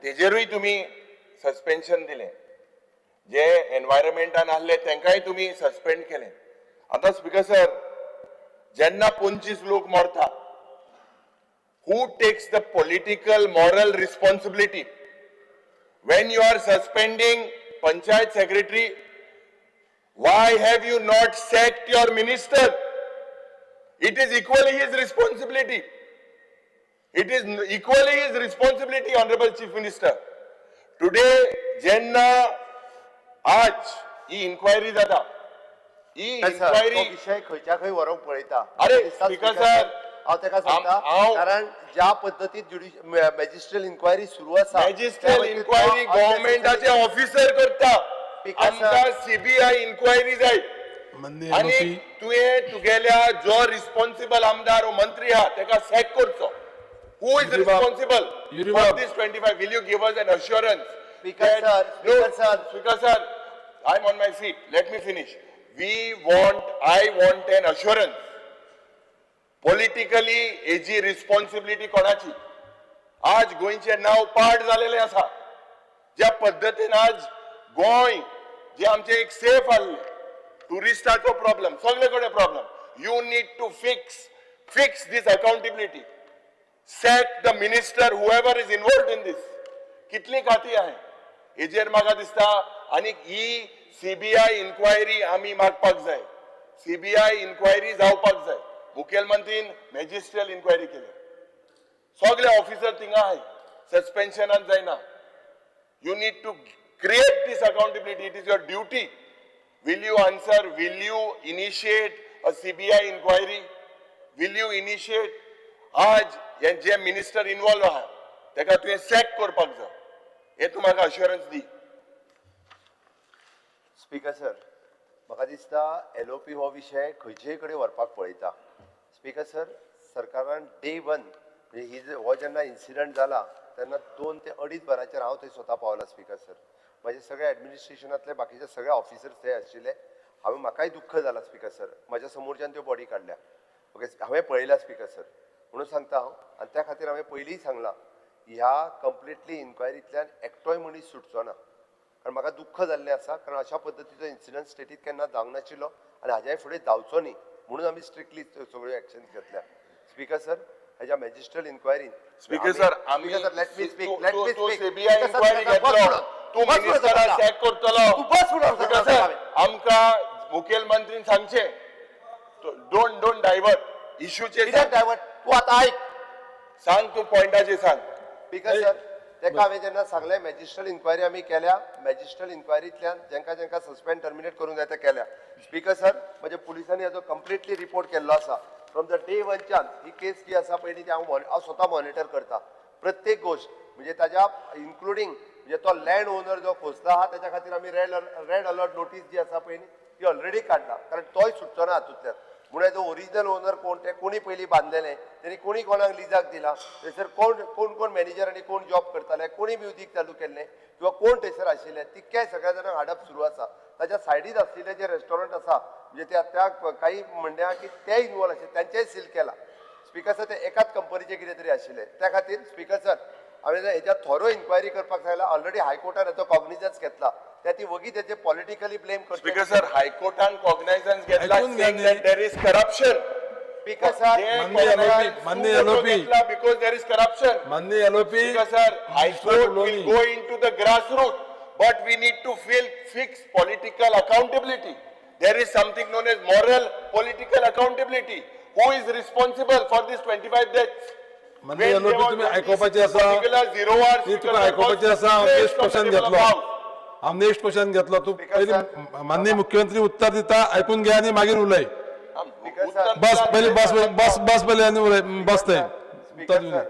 तेजेरूय तुम्ही सस्पेन्शन दिले, जे एनवायरमेंटान आहले तेंकांय तुमी सस्पेंड केले. आतां स्पीकर सर, जेन्ना 25 लोक मरता, who takes the political moral responsibility? When you are suspending panchayat secretary, why have you not sacked your minister? It is equally his responsibility. It is equally his responsibility, Honorable Chief Minister. Today, जेन्ना आज ही enquiry जाता, ही enquiry
विशय खंयच्या खंय व्हरूंक पळयता.
अरे,
दिसता
स्पीकर
स्पीकर
सर,
हांव ताका सांगता, कारण ज्या पद्दतीन मॅजिस्ट्रियल इन्क्वायरी सुरू आसा,
मॅजिस्ट्रियल इन्क्वायरी गव्हर्नमेंटाचे ऑफिसर करता, आमकां सीबीआय इन्क्वायरी जाय. आनी तुवें तुगेल्या जो रिस्पॉन्सिबल आमदार मंत्री आहा ताका सॅक करचो. Who is responsible for this 25? Will you give us an assurance?
Speaker sir, speaker sir,
speaker sir, I am on my seat, let me finish. I want an assurance. Politically हेजी responsibility कोणाची? आज गोंयचें नांव पाड जालेलें आसा. ज्या पद्दतीन आज गोंय जे आमचें एक सेफ आहलें, टुरिस्टाचो प्रॉब्लम, सगळे कडेन problem. You need to fix this accountability. Sack the minister, whoever is involved in this. कितली खाती आहे हेजेर म्हाका दिसता. आनी ही सीबीआय इन्क्वायरी आमी मागपाक जाय. सीबीआय इन्क्वायरी जावपाक जाय. मुखेलमंत्रीन मॅजिस्ट्रियल इन्क्वायरी केली, सगळे ऑफिसर थिंगा आहाय, सस्पेन्शनान जायना. You need to create this accountability. It is your duty. Will you answer? Will you initiate a CBI inquiry? Will you initiate? आज हे जे मिनिस्टर इन्वॉल्व आहा ताका तुवें सॅक करपाक जाय. हे तूं म्हाका अश्युरन्स दी.
स्पीकर सर, म्हाका दिसता एलओपी हो विशय खंयचेय कडेन व्हरपाक पळयता. स्पीकर सर, सरकारान डे वन म्हणजे ही हो जेन्ना इन्सिडंट जाला तेन्ना 2 ते 2.5 वरांचेर हांव थंय स्वता पावला. स्पीकर सर, म्हजे सगळे एडमिनिस्ट्रेशनांतले बाकीचे सगळे ऑफिसर्स थंय आशिल्ले. हांवें म्हाकाय दुख्ख जाला स्पीकर सर, म्हज्या समोरच्यान त्यो बॉडी काडल्या. ओके, हांवें पळयल्या स्पीकर सर, म्हणून सांगता हांव. आनी त्या खातीर हांवें पयलींय सांगलां, ह्या कंप्लिटली इन्क्वायरींतल्यान एकटोय मनीस सुटचो ना. कारण म्हाका दुख्ख जाल्लें आसा, कारण अशा पद्दतीचो इन्सिडंट स्टेटीत केन्ना जावंक नाशिल्लो आनी हाज्याय फुडें जावचो न्ही म्हणून आमी स्ट्रिक्टली सगळ्यो एक्शन्स घेतल्या. स्पीकर सर, हेज्या मॅजिस्ट्रियल इन्क्वायरीन
स्पीकर सर, आमी
speaker sir, let me speak, let me speak.
CBI inquiry घेतलो, तूं मिनिस्टराक सॅक करतलो.
तूं बस म्हणून
स्पीकर सर, आमकां मुखेलमंत्रीन सांगचें, don't divert इश्यूचेर.
कित्याक डायवर्ट? तूं आतां आयक,
सांग, तूं पॉयंटाचेर सांग.
स्पीकर सर, ताका हांवें जेन्ना सांगलें मॅजिस्ट्रियल इन्क्वायरी आमी केल्या, मॅजिस्ट्रियल इन्क्वायरींतल्यान जेंका जेंका सस्पेंड टर्मिनेट करूंक जाय ते केल्या. स्पीकर सर, म्हज्या पुलिसांनी हाजो कंप्लिटली रिपोर्ट केल्लो आसा. फ्रॉम the day वनच्यान ही केस जी आसा पयलीं ती हांव स्वता मॉनिटर करता प्रत्येक गोश्ट, म्हणजे ताज्या इन्क्लुडींग म्हणजे तो लँड ओनर जो खोसला आहा ताच्या खातीर आमी रेड अलर्ट नोटीस जी आसा पयलीं ती ऑलरेडी काडला, कारण तोय सुटचो ना हातूंतल्यान. म्हणून जो ओरिजिनल ओनर कोण, ते कोणी पयलीं बांदलेले, तेणी कोणी कोणाक लिजाक दिला, थंयसर कोण कोण कोण मॅनेजर आनी कोण जॉब करताले, कोणी म्युजीक चालू केल्लें किंवा कोण थंयसर आशिल्ले, तितकेय सगळ्या जाणांक हाडप सुरू आसा. ताच्या सायडीन आशिल्ले जे रेस्टॉरंट आसा, म्हणजे त्या काही म्हणणें आहा की ते इनवॉल्व आशिल्ले, तांचेय सील केला. स्पीकर सर, ते एकाच कंपनीचे कितें तरी आशिल्ले. त्या खातीर स्पीकर सर, हांवें हेच्या थोरो इन्क्वायरी करपाक सांगला. ऑलरेडी हायकोर्टान हेचो कॉग्निजन्स घेतला, त्या ती वगी तेचे पॉलिटिकली ब्लेम करता.
स्पीकर सर, हायकोर्टान कॉग्नायझन्स घेतला, there is corruption.
Speaker sir,
मान्य LOP,
because there is corruption.
मान्य LOP,
speaker sir, high court will go into the grass root, but we need to fix political accountability. There is something known as moral political accountability. Who is responsible for this 25 deaths?
माननीय LOP तुमी आयकुपाचें आसा.
Zero वर
ती तुका आयकुपाचें आसा. हांव नेक्स्ट क्वेश्चन घेतलो, हांव नेक्स्ट क्वेश्चन घेतलो. तूं पयलीं माननीय मुख्यमंत्री उत्तर दिता, आयकून घे आनी मागीर उलय. बस पयलीं, बस बस बस पयलीं आनी उलय. बस थंय उत्तर
स्पीकर
दिवनी.
सर,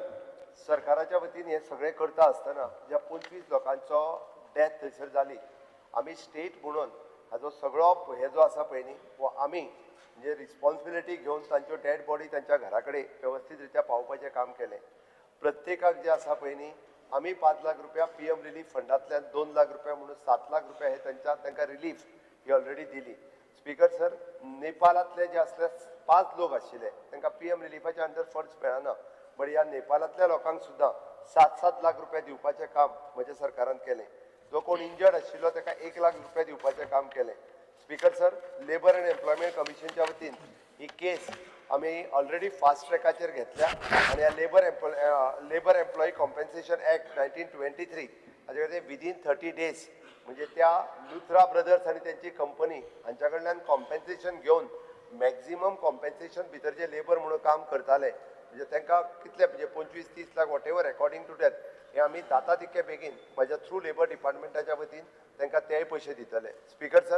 सरकाराच्या वतीन हे सगळें करता आसतना ज्या 25 लोकांचो डेथ थंयसर जाली, आमी स्टेट म्हणून हाजो सगळो हे जो आसा पळय न्ही, हो आमी म्हणजे रिस्पॉन्सिबिलिटी घेवन तांच्यो डेड बॉडी तांच्या घरा कडेन वेवस्थीत रित्या पावोवपाचें काम केलें. प्रत्येकाक जे आसा पळय न्ही, आमी 5 लाख रुपया पीएम रिलीफ फंडांतल्यान, 2 लाख रुपया म्हणून 7 लाख रुपया हे तांच्या तांकां रिलीफ ही ऑलरेडी दिली. स्पीकर सर, नेपालांतले जे आसले 5 लोक आशिल्ले, तांकां पीएम रिलीफाच्या अंडर फंड्स मेळना, बट ह्या नेपालांतल्या लोकांक सुद्दां 7-7 लाख रुपया दिवपाचें काम म्हज्या सरकारान केलें. जो कोण इंजर्ड आशिल्लो ताका 1 लाख रुपया दिवपाचें काम केलें. Speaker sir, labour and employment कमिशनच्या वतीन ही केस आमी ऑलरेडी फास्ट ट्रॅकाचेर घेतल्या आनी ह्या labour employee compensation act 1923 हाजे खातीर विदीन 30 डेज म्हणजे त्या लुथरा ब्रदर्स आनी तेंची कंपनी हांच्या कडल्यान कॉम्पेन्सेशन घेवन मॅक्झिमम कॉम्पेन्सेशन भितर जे लेबर म्हणून काम करताले, म्हणजे तांकां कितले, म्हणजे 25-30 lakh whatever according to that, हे आमी जाता तितके बेगीन म्हज्या थ्रू लेबर डिपार्टमेंटाच्या वतीन तांकां तेय पयशे दितले. स्पीकर सर,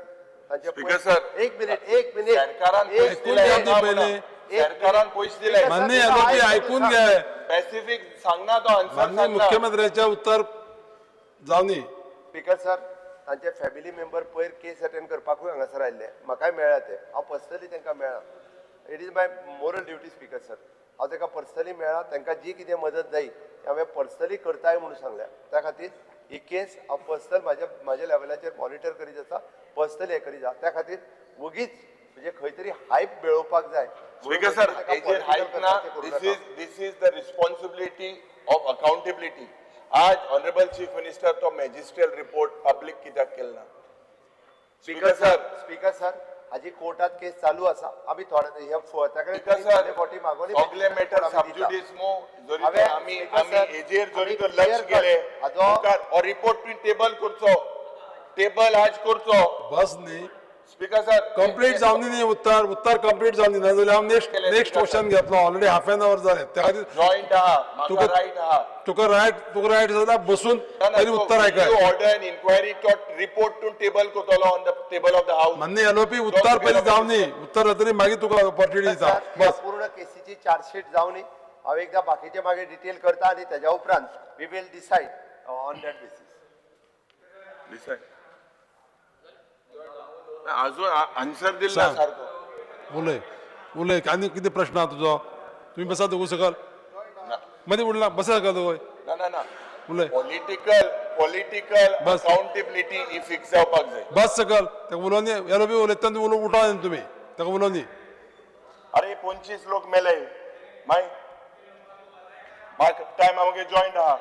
तांचे
स्पीकर सर,
एक मिनिट, एक मिनिट.
सरकारान
एक
पयशे दिले
ऐकून घ्या ती पयलीं.
सरकारान पयशे दिले.
माननीय LOP आयकून घे.
स्पेसिफीक सांगना तो आन्सर.
माननीय मुख्यमंत्र्याचे उत्तर जावनी.
स्पीकर सर, तांचे फॅमिली मेंबर पयर केस अटेंड करपाकूय हांगासर आयिल्ले, म्हाकाय मेळ्ळा ते, हांव पर्सनली तांकां मेळ्ळा. It is my moral duty speaker sir, हांव तांकां पर्सनली मेळ्ळा, तांकां जी कितें मदत जाय ती हांवें पर्सनली करताय म्हणून सांगल्या. त्या खातीर ही केस हांव पर्सनल म्हाज्या म्हाज्या लेवलाचेर मॉनिटर करीत आसा, पर्सनली हें करीत आसा. त्या खातीर वगीच म्हणजे खंय तरी हायप मेळोवपाक जाय.
स्पीकर सर, हेजेर हायप ना. This is the responsibility of accountability. आज ऑनरेबल चीफ मिनिस्टर तो मॅजिस्ट्रियल रिपोर्ट पब्लीक कित्याक केलो ना?
स्पीकर सर, स्पीकर सर, हाजी कोर्टात केस चालू आसा. आमी थोडे हे ताकडे
स्पीकर सर,
फावटी मागोवनी
सगळे मॅटर सबज्युडिस मो जरी
हांवें
तर आमी
स्पीकर
आमी
सर,
हेजेर जरी
आमी
तर लक्ष
clear cut
गेले
हाजो
मुखार हो रिपोर्ट तुवें टेबल करचो, टेबल आज करचो.
बस न्ही.
स्पीकर सर,
कंप्लीट जावनी न्ही उत्तर, उत्तर कंप्लीट जावनी, ना जाल्यार हांव नेक्स्ट नेक्स्ट क्वेश्चन घेतलो. ऑलरेडी हाफ एन our जालें, त्या खातीर.
जॉयंट आहा म्हाका, रायट आहा.
तुका रायट, तुका रायट जाल्यार बसून तरी उत्तर आयकय.
ऑर्डर एन इन्क्वायरी, तो रिपोर्ट तूं टेबल करतलो on the table of the house.
माननीय एलओपी, उत्तर पयलीं जावनी, उत्तर जातरी मागीर तुका ऑपॉर्च्युनिटी दिता.
सर, ह्या
बस.
पूर्ण केसीची चार्जशीट जावनी, हांव एकदां बाकीचे मागीर डिटेल करता आनी तेज्या उपरांत we will decide on that basis.
Decide. अजून आन्सर दिला
सांग.
सारको.
उलय उलय, आनी कितें प्रश्न आहा तुजो? तुमी बसा दोगू सकल.
ना.
मदीं उडला, बसा सकल दोगूय.
ना ना ना.
उलय.
पॉलिटिकल पॉलिटिकल
बस.
अकाउंटेबिलिटी ही फिक्स जावपाक जाय.
बस सकल. ताका उलोवनी. एलओपी उलयता, तुमी उठा न्ही, तुमी ताका उलोवनी.
अरे, 25 लोक मेले, मागीर म्हाका टायम आमगे जॉयंट आहा.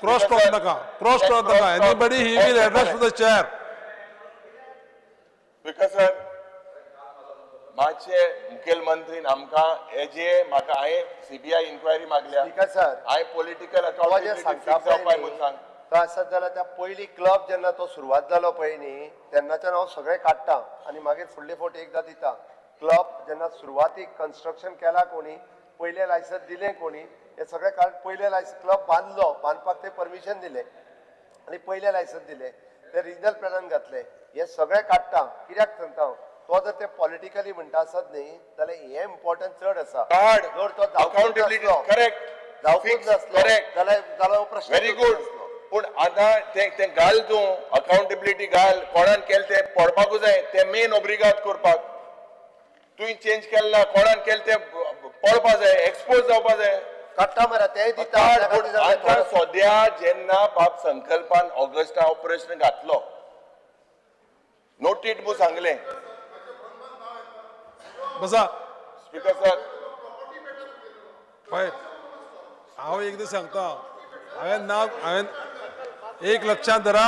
क्रॉस टॉक नाका, क्रॉस टॉक नाका. Anybody, he will address to the chair.
Because sir, मातशे मुखेलमंत्रीन आमकां हेजे म्हाका हांवें सीबीआय इन्क्वायरी मागल्या.
स्पीकर सर,
हांवें पॉलिटिकल
तो जे
अकाउंटेबिलिटी
सांगता
फिक्स
पळय
जावपाक
न्ही,
म्हूण सांग.
तो आसत जाल्यार त्या पयलीं क्लब जेन्ना तो सुरवात जालो पळय न्ही, तेन्नाच्यान हांव सगळें काडटा आनी मागीर फुडले फावटी एकदां दिता. क्लब जेन्ना सुरवातीक कन्स्ट्रक्शन केला कोणी, पयलें लायसन्स दिलें कोणी, हें सगळें काड. पयलें लायसन्स क्लब बांदलो, बांदपाक ते परमिशन दिलें आनी पयलें लायसन्स दिलें, ते रिजनल प्लॅनान घातलें, हें सगळें काडटा. कित्याक सांगता हांव, तो जर ते पॉलिटिकली म्हणटा आसत न्ही जाल्यार हें इम्पॉर्टंट चड आसा.
काड.
जर तो जावपूच
अकाउंटेबिलिटी
नासलो,
करेक्ट.
जावपूच नासलो
करेक्ट.
जाल्यार जाल्यार हो प्रश्न
व्हेरी गुड. पूण आतां ते तें घाल तूं, अकाउंटेबिलिटी घाल. कोणान केलें तें पळपाकूच जाय, तें मेन ओब्रिगाद करपाक. तुवें चेंज केलें ना, कोणान केलें तें पळपा जाय, एक्सपोज जावपा जाय.
काडटा मरे, तेय दिता.
काड,
त्या
पूण
खातीर जाल्यार
आतां
थोडो-
सद्या जेन्ना बाब संकल्पान ऑगस्टा हो प्रश्न घातलो, नोटीड म्हूण सांगलें.
बसा.
स्पीकर सर,
पळय, हांव एकदां सांगता, हांवें नांव, हांवें एक लक्षांत धरा,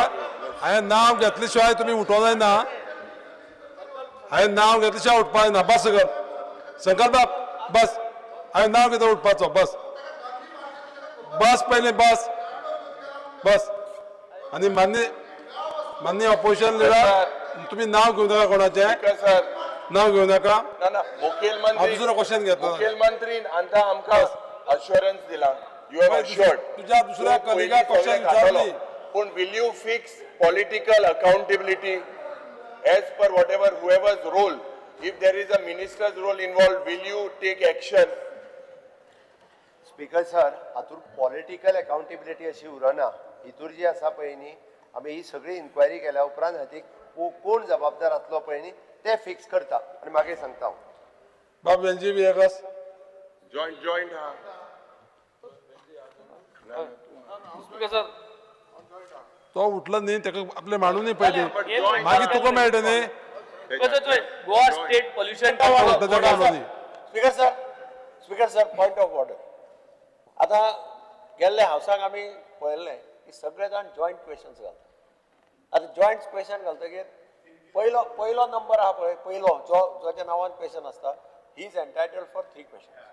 हांवें नांव घेतले शिवाय तुमी उठोवंक जायना. हांवें नांव घेतले शिवाय उठपा जायना. बस सकल, संकल्प बाब, बस. हांवें नांव घेतलं उठपाचो. बस, बस पयलीं बस, बस. आनी मान्य मान्य ऑपोजिशन लिडर, तुमी नांव घेवं नाका कोणाचें.
स्पीकर सर,
नांव घेवं नाका.
ना ना, मुखेलमंत्री
हांव दुसरो question घेतलो.
मुखेलमंत्रीन आतां आमकां अश्युरन्स दिला, you have assured.
तुझ्या दुसऱ्या कलिगा क्वेश्चन विचारली.
पूण will you fix political accountability as per whatever whoever's role? If there is a minister's role involved, will you take action?
Speaker sir, हातूंत पॉलिटिकल अकाउंटेबिलिटी अशी उरना. हितूर जी आसा पळय न्ही, आमी ही सगळी इन्क्वायरी केल्या उपरांत हाची कोण जबाबदार आसलो पळय न्ही ते फिक्स करता आनी मागीर सांगता हांव.
बाब वेंजी विएगास.
जॉयंट जॉयंट हा.
स्पीकर सर,
तो उठलो न्ही, ताका आपले मांडू न्ही पयलीं,
But
मागीर तुका मेळटा न्ही.
गोवा स्टेट पोल्युशन
उठता ताका उलोवं दी.
Speaker sir, speaker sir, point of order. आतां गेल्ले हावसाक आमी पळयल्लें की सगळे जाण जॉयंट क्वेश्चन्स घालता. आतां जॉयंट क्वेश्चन घालतकीर पयलो पयलो नंबर आहा पळय, पयलो जो जाच्या नांवान क्वेश्चन आसता, he is entitled for three questions.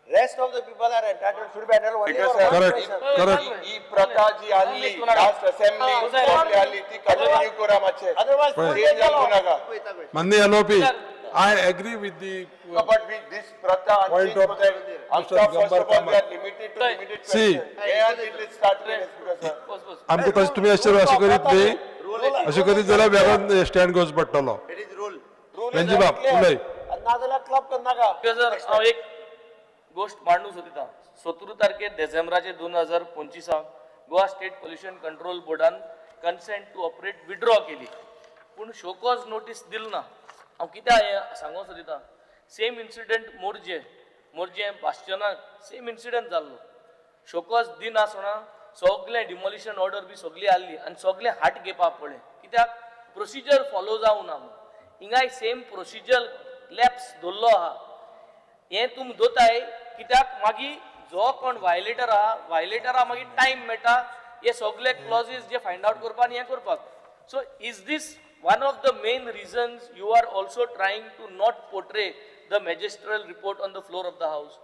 Rest of the people are entitled, should be entitled only
Because
for one
Correct.
Question.
Correct.
ही प्रथा जी आणली लास्ट असेंब्ली आली ती कंटिन्यू करा मातशें.
अदरवायज
पळय.
चेंज जावं नाका.
मान्य LOP, I agree with the
But we, this pratha
Point
unchanged
of
for that.
Mr.
After first
Gambar
of all, we
Kamat.
are limited to limited
See.
question. हे आनी start केलें speaker sir.
बस बस.
आमकां तशें तुमी अशें अशें करीत न्ही, अशें करीत जाल्यार वेगळो स्टँड घेवचो पडटलो.
It is rule.
Venzy बाब उलय.
नाजाल्यार क्लब करनाका.
स्पीकर सर, हांव एक गोश्ट मांडूंक सोदिता. 17 तारखेर डिसेंबराचे 2025 गोवा स्टेट पोल्युशन कंट्रोल बोर्डान कन्सेंट टू ऑपरेट विड्रॉ केली, पूण शोकॉज नोटीस दिल ना. हांव कित्याक हें सांगूंक सोदिता, सेम इन्सिडंट मोरजे, मोरजे बास्टियनाक सेम इन्सिडंट जाल्लो. शोकॉज दिनासतना सगळें डिमॉलिशन ऑर्डर बी सगळी आहली आनी सगळें हाट घेवपाक पडलें, कित्याक प्रोसिजर फॉलो जावना म्हूण. हिंगाय सेम प्रोसिजर लॅप्स दवरलो आहा. हें तुमी दोताय कित्याक मागीर जो कोण वायलेटर आहा, वायलेटरा मागीर टायम मेळटा हे सगळे क्लॉजीस जे फायंड आवट करपाक आनी हें करपाक. So is this one of the main reasons you are also trying to not portray the magisterial report on the floor of the house?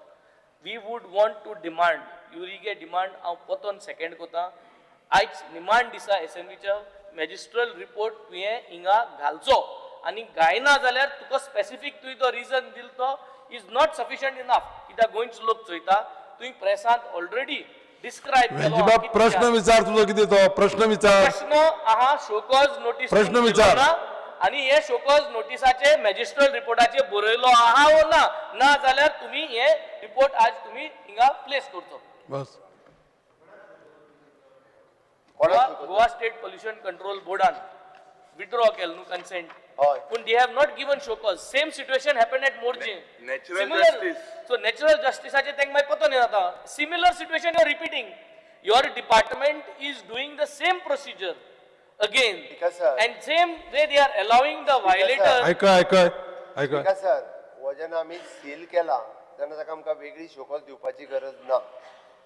We would want to demand, युरिगे demand हांव पोतोन second कोता. आयज निमाण दिसा एसेंब्लीच्या मॅजिस्ट्रल report तुवें हिंगा घालचो आनी घायना जाल्यार तुका स्पेसिफीक तुवें तो रिजन दिल तो is not sufficient enough, कित्याक गोंयचो लोक चोयता. तुवें प्रेसांत ऑलरेडी डिस्क्रायब
वेंजी बाब, प्रश्न विचार तुजो कितें तो प्रश्न विचार.
प्रश्न आहा, शोकॉज नोटीस
प्रश्न विचार.
आनी हे शोकॉज नोटिसाचे मॅजिस्ट्रल रिपोर्टाचे बरयलो आहा वो ना, ना जाल्यार तुमी हे रिपोर्ट आज तुमी हिंगा प्लेस करचो.
बस.
कोणाक?
गोवा स्टेट पोल्युशन कंट्रोल बोर्डान विड्रॉ केलो न्हू कन्सेंट,
हय.
पूण they have not given show cause. Same situation happen at Morjim.
Natural justice.
So natural जस्टिसाचे तांकां मागीर पतो न्ही जाता. Similar situation you are repeating. Your department is doing the same procedure again
Because, sir-
and same way they are allowing the violator.
आयकय आयकय आयकय.
Speaker sir, हो जेन्ना आमी सील केला तेन्ना ताका आमकां वेगळी शोकॉज दिवपाची गरज ना.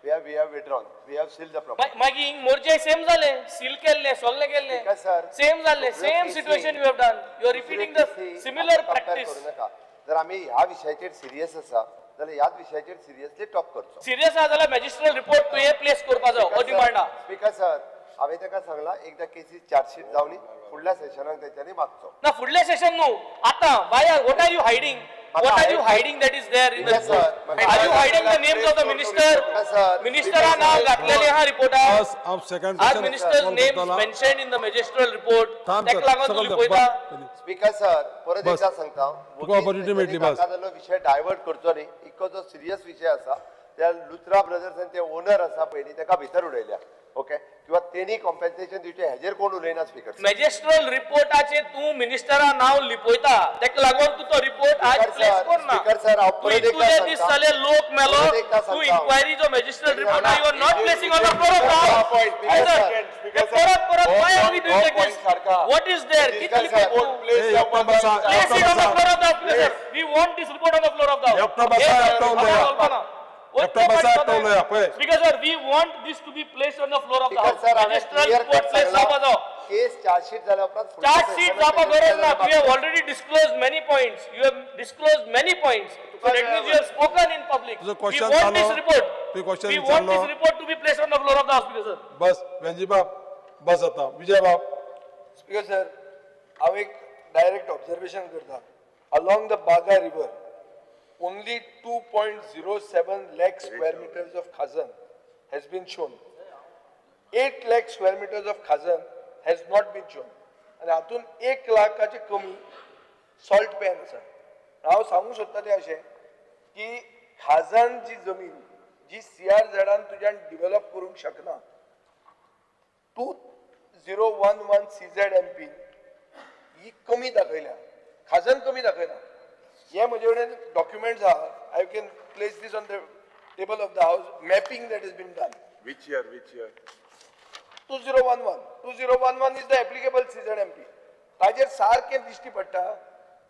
We have withdrawn, we have seal the property.
मागीर हिंग मोरजे सेम जालें, सील केल्लें, सगळें केल्लें,
Because, sir,
same जाल्लें,
दुसऱ्यो
सेम
केसी-
situation you have done. You are repeating the similar practice.
करू नका. जर आमी ह्या विशयाचेर सिरियस आसा जाल्यार ह्याच विशयाचेर सिरियसली टॉक करचो.
सिरियस आहा जाल्यार मॅजिस्ट्रल रिपोर्ट तुवें प्लेस करपा जाय हो डिमांड आहा.
स्पीकर सर, हांवें ताका सांगलां एकदां केसीस चार्जशीट जावनी फुडल्या सेशनाक तेंच्यांनी मागचो.
ना, फुडलें सेशन न्हू आतां. Why are what are you hiding? What are you hiding that is there in the
Yes, sir.
Are you hiding the names of the minister?
Sir.
मिनिस्टरा नांव घातलेलें आहा रिपोर्टार.
बस, हांव second
are minister's names mention in the magisterial report?
थांब
तेका
sir,
लागून तूं
सकयल
लिपयता.
बस.
Speaker sir, परत
बस.
एकदां सांगता,
तुका opportunity मेळटली, बस.
नाका जाल्लो विशय डायवर्ट करचो न्ही. इतको जो सिरियस विशय आसा, त्या लुथरा ब्रदर्सान ते ओनर आसा पयलीं ताका भितर उडयल्या, ओके, किंवा तेणी कॉम्पेन्सेशन दिवचें हेजेर कोण उलयना स्पीकर.
मॅजिस्ट्रल रिपोर्टाचे तूं मिनिस्टरा नांव लिपयता, तेका लागून तूं तो रिपोर्ट आज
स्पीकर
प्लेस
सर,
करना.
स्पीकर सर, हांव
तूं
परत एकदां
इतले दीस
सांगता.
जाले लोक मेलो,
परत एकदां
तूं
सांगता.
इन्क्वायरी जो मॅजिस्ट्रल रिपोर्ट
ना,
you are not placing on the floor of the
point,
house.
Speaker sir,
परत परत
हो
why are we
point,
doing
हो
like
point
this?
सारखा.
What is there? कितें
Speaker sir,
लिपयता तूं?
Place
ए, एकटो बसा,
Place
एकटो
it on the
बसा.
floor of the house, sir. We want this report on the floor of the house.
एकटो बसा, एकटो उलया. एकटो बसा, एकटो उलया, पळय.
Speaker sir, we want this to be placed on the floor of the
speaker
house.
Sir, हांवें
Magisterial
clear
report
cut
place
सांगलां,
जावपा जाय.
केस चार्जशीट जाल्या उपरांत फुडल्या
चार्ज शीट
सेशनाक
जावपा
तेंच्यांनी
गरज ना. You have
मागचो.
Already disclosed many points. You have disclosed many points. So that means you have spoken in public.
तुजो
We
question
want this
जालो.
report.
तुवें question
We want
विचारलो.
this report to be placed on the floor of the house, Speaker sir.
बस वेंजी बाब, बस आतां विजय बाब.
Speaker sir, हांव एक direct observation करता. Along the Baga river Only 2.07 lakh square meters of khazan has been shown. 8 lakh square meters of khazan has not been shown. आनी हातून 1 लाखाचे कमी सॉल्ट पॅन आसा. हांव सांगूंक सोदता तें अशें की खाजन जी जमीन जी सीआरझेडान तुज्यान डिवेलप करूंक शकना, 2011 CZMP ही कमी दाखयल्या, खाजन कमी दाखयला. हे म्हजे कडेन डॉक्युमेंट्स आहा. I can place this on the table of the house, mapping that is been done.
Which year, which year?
2011. 2011 is the applicable CZMP. ताजेर सारकें दिश्टी पडटा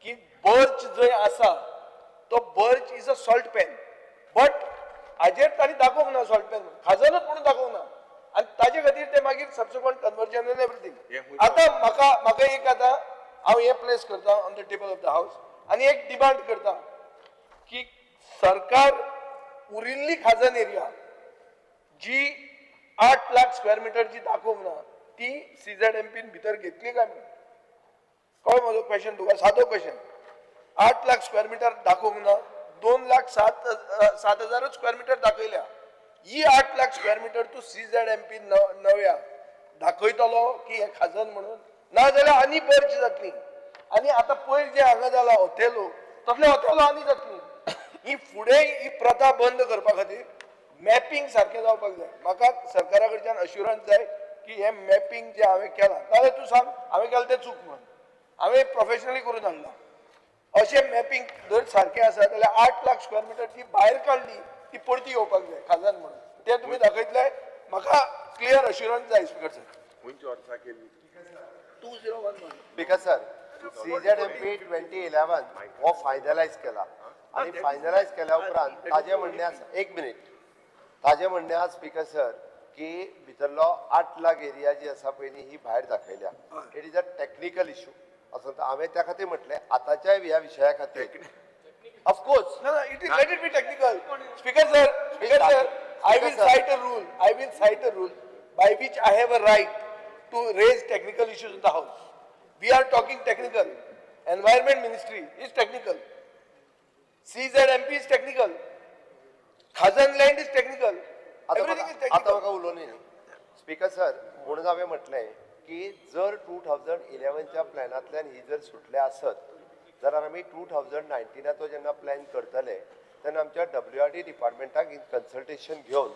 की बर्च जंय आसा तो birch is a salt pan, but हाजेर तांणी दाखोवंक ना सॉल्ट पॅन, खाजनूच म्हणून दाखोवंक ना, आनी ताजे खातीर ते मागीर सबसिक्वंट कन्वर्जन एन्ड एवरीथींग. आतां म्हाका म्हाका एक आतां हांव हें प्लेस करता on the table of the house आनी एक डिमांड करता की सरकार उरिल्ली खाजन एरिया जी 8 लाख स्क्वेअर मिटर जी दाखोवंक ना ती सीझेडएमपीन भितर घेतली काय म्हणून. कळ्ळो म्हजो क्वेश्चन तुका? सादो क्वेश्चन. 8 लाख स्क्वेअर मिटर दाखोवंक ना, 2,07,000 स्क्वेअर मिटर दाखयल्या. ही 8 लाख स्क्वेअर मिटर तूं सीझेडएमपी नव्या दाखयतलो की हें खाजन म्हणून, ना जाल्यार आनी बर्च जातली. आनी आतां पयर जें हांगा जाला ओथेलो, तसले ओथेलो आनी जातली. ही फुडें ही प्रथा बंद करपा खातीर मॅपिंग सारकें जावपाक जाय. म्हाका सरकारा कडच्यान अश्युरन्स जाय की हें मॅपिंग जें हांवें केलां, नाजाल्यार तूं सांग हांवें केलां तें चूक म्हणून, हांवें प्रोफेशनली करून हाडलां. अशें मॅपिंग जर सारकें आसा जाल्यार 8 लाख स्क्वेअर मिटर ती भायर काडली ती परती येवपाक जाय खाजन म्हणून. तें तुमी दाखयतले, म्हाका क्लियर अश्युरन्स जाय स्पिकर सर.
खंयच्या वर्सा केली?
2011.
Because sir, CZMP 2011 हो फायनलायज केला आनी फायनलायज केल्या उपरांत ताजें म्हणणें आसा, एक मिनीट, ताजें म्हणणें आसा स्पीकर सर की भितरलो 8 लाख एरिया जी आसा पयलीं ही भायर दाखयल्या. It is a technical issue असो हांवें त्या खातीर म्हटलें आतांच्या ह्या विशया खातीर of course.
No, no, it is, let it be technical. Speaker sir, Speaker sir, I will cite a rule, I will cite a rule by which I have a right to raise technical issues in the house. We are talking technical. Environment Ministry is technical. CZMP is technical. Khazan land is technical. Everything is
आतां
technical.
म्हाका उलोवनी न्ही speaker sir. म्हणून हांवें म्हटलें की जर 2011च्या प्लॅनांतल्यान ही जर सुटल्या आसत जाल्यार आमी 2019आचो जेन्ना प्लॅन करतले तेन्ना आमच्या WRD डिपार्टमेंटाक इन कन्सल्टेशन घेवन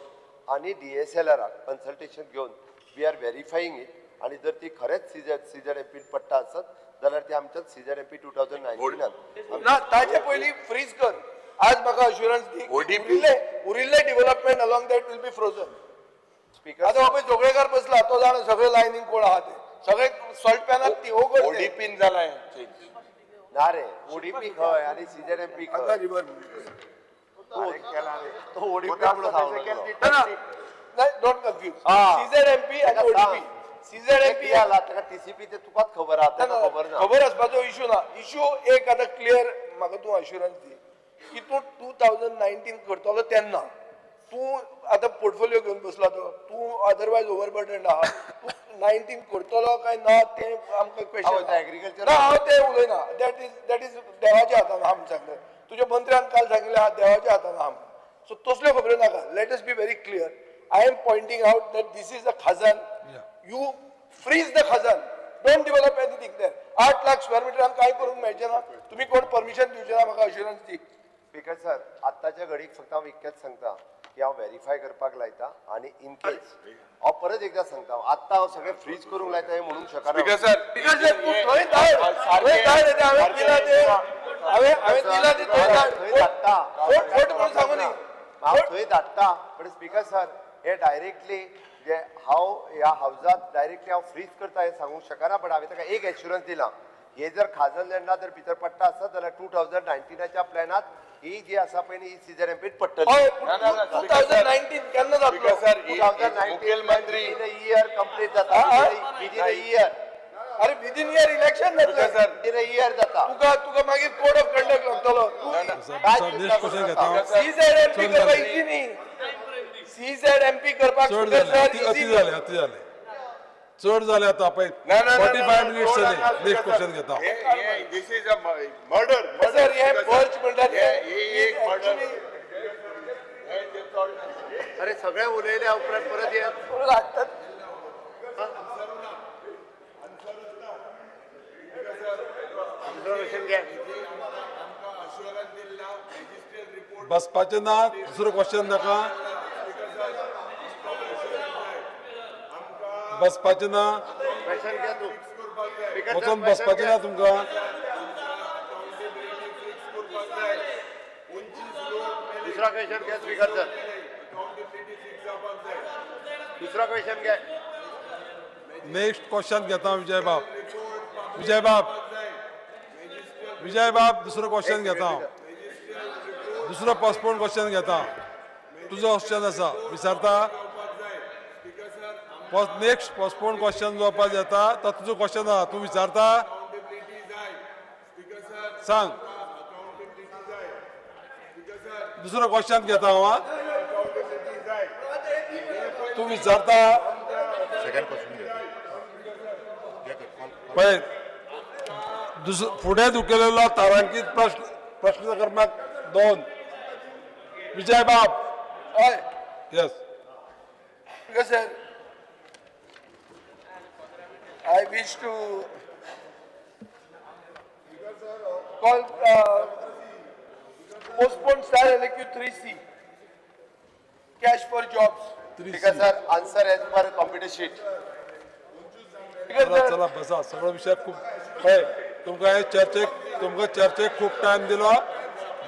आनी DSLRाक कन्सल्टेशन घेवन we are verifying it. आनी जर ती खरेंच सीझेडएमपीन पडटा आसत जाल्यार ती आमच्या सीझेडएमपी 2019आन
ना, ताजे पयलीं फ्रीज कर. आज म्हाका अश्युरन्स दी
ODP.
उरिल्ले development along that will be frozen.
Speaker
आतां बाबा जोगळेकर बसला तो जाणा सगळे लायनीन कोण आहा ते, सगळे सॉल्ट पॅनात ती ओगड ते.
ओडीपीन जाला चेंज.
ना रे, ओडीपी खंय आनी सीझेडएमपी खंय? तो ओडीपी म्हणून सांगूंक लागलो.
ना, ना, don't confuse.
हा.
सीझेडएमपी आनी
ताका
ओडीपी.
सांग.
सीझेडएमपी
कितें जाला ताका टीसीपी ते तुकाच खबर आहा, ताका खबर ना.
खबर आसपाचो इशू ना. इशू एक आतां क्लियर म्हाका तूं अश्युरन्स दी की तूं 2019 करतलो तेन्ना तूं आतां पोर्टफोलियो घेवन बसला तो तूं अदरवायज ओवरबर्डन आहा, तूं 19 करतलो काय ना तें आमकां क्वेश्चन.
हांव agriculture-
ना, हांव तें उलयना. That is देवाच्या हातान आहा म्हूण सांगलें. तुज्या मंत्र्यान काल सांगिल्लें आहा देवाच्या हातान आहा म्हूण. सो तसल्यो खबऱ्यो नाका. Let us be very clear. I am pointing out that this is a khazan. You freeze the khazan, don't develop anything there. 8 lakh square मिटरान कांय करूंक मेळचें ना. तुमी कोण परमिशन दिवचे ना, म्हाका अश्युरन्स दी.
स्पीकर सर, आत्ताच्या घडीक फक्त हांव इतकेंच सांगता की हांव व्हेरीफाय करपाक लायता आनी इन केस हांव परत एकदां सांगता, आत्तां हांव सगळें फ्रीज करूंक लायता हें म्हणूंक शकना.
स्पीकर सर,
स्पीकर सर, तूं थंय धाड, थंय धाड. तें हांवें दिलां तें, हांवें दिलां तें थंय धाड.
थंय धाडटा.
फट फट म्हणून सांगू न्ही.
हांव थंय धाडटा, पण स्पीकर सर हे डायरेक्टली जे हांव ह्या हावजात डायरेक्टली हांव फ्रीज करता हें सांगूंक शकना, पण हांवें ताका एक एश्युरन्स दिलां, हे जर खाजन लँडा जर भितर पडटा आसत जाल्यार 2019आच्या प्लॅनात ही जी आसा पळय न्ही, ही सीझेडएमपीत पडटली.
हय,
ना, ना, ना,
2019 केन्ना जातलो?
स्पीकर सर, मुखेलमंत्री
इयर कंप्लीट जाता, विदीन अ इयर.
अरे विदीन इयर इलेक्शन जातलें.
सर,
विदीन अ इयर जाता.
तुका तुका मागीर कोड ऑफ कंडक्ट लागतलो.
नेक्स्ट क्वेश्चन घेता हांव.
सीझेडएमपी करपाक इजी न्ही. सीझेडएमपी करपाक
चड
स्पीकर
जालें,
सर
अति
इजी
अति जालें, अति जालें, चड जालें आतां पळय.
ना, ना, ना,
45 मिनिट्स
ना,
जाले.
ना,
नेक्स्ट क्वेश्चन घेता हांव.
This is a murder.
Sir, हे बर्च म्हणल्यार
एक मर्डर.
अरे सगळे उलयल्या उपरांत परत येत.
लागतात.
क्वेश्चन घ्या.
बसपाचें ना, दुसरो क्वेश्चन नाका. बसपाचें ना.
क्वेश्चन घ्या तूं.
वचोन बसपाचें ना तुमकां.
दुसरा क्वेश्चन घ्या स्पीकर सर. दुसरा क्वेश्चन घ्या.
नेक्स्ट क्वेश्चन घेता विजय बाब. विजय बाब, विजय बाब, दुसरो क्वेश्चन घेता हांव. दुसरो पोस्टपोन क्वेश्चन घेता. तुजो क्वेश्चन आसा विचारता. नेक्स्ट पोस्टपोन क्वेश्चन जावपाक येता तो तुजो क्वेश्चन आसा, तूं विचारता. सांग. दुसरो क्वेश्चन घेता हांव. तूं विचारता. पळय, फुडें दुखेलेलो तारांकीत प्रश्न, प्रश्न क्रमांक 2. विजय बाब.
हय.
Yes.
Because sir, I wish to call postpone star LAQ 3C, cash for jobs.
Speaker sir, answer as per computer sheet.
चला चला बसा. सगळो विशय खूप पळय तुमकां हे चर्चेक, तुमकां चर्चेक खूब टायम दिलो.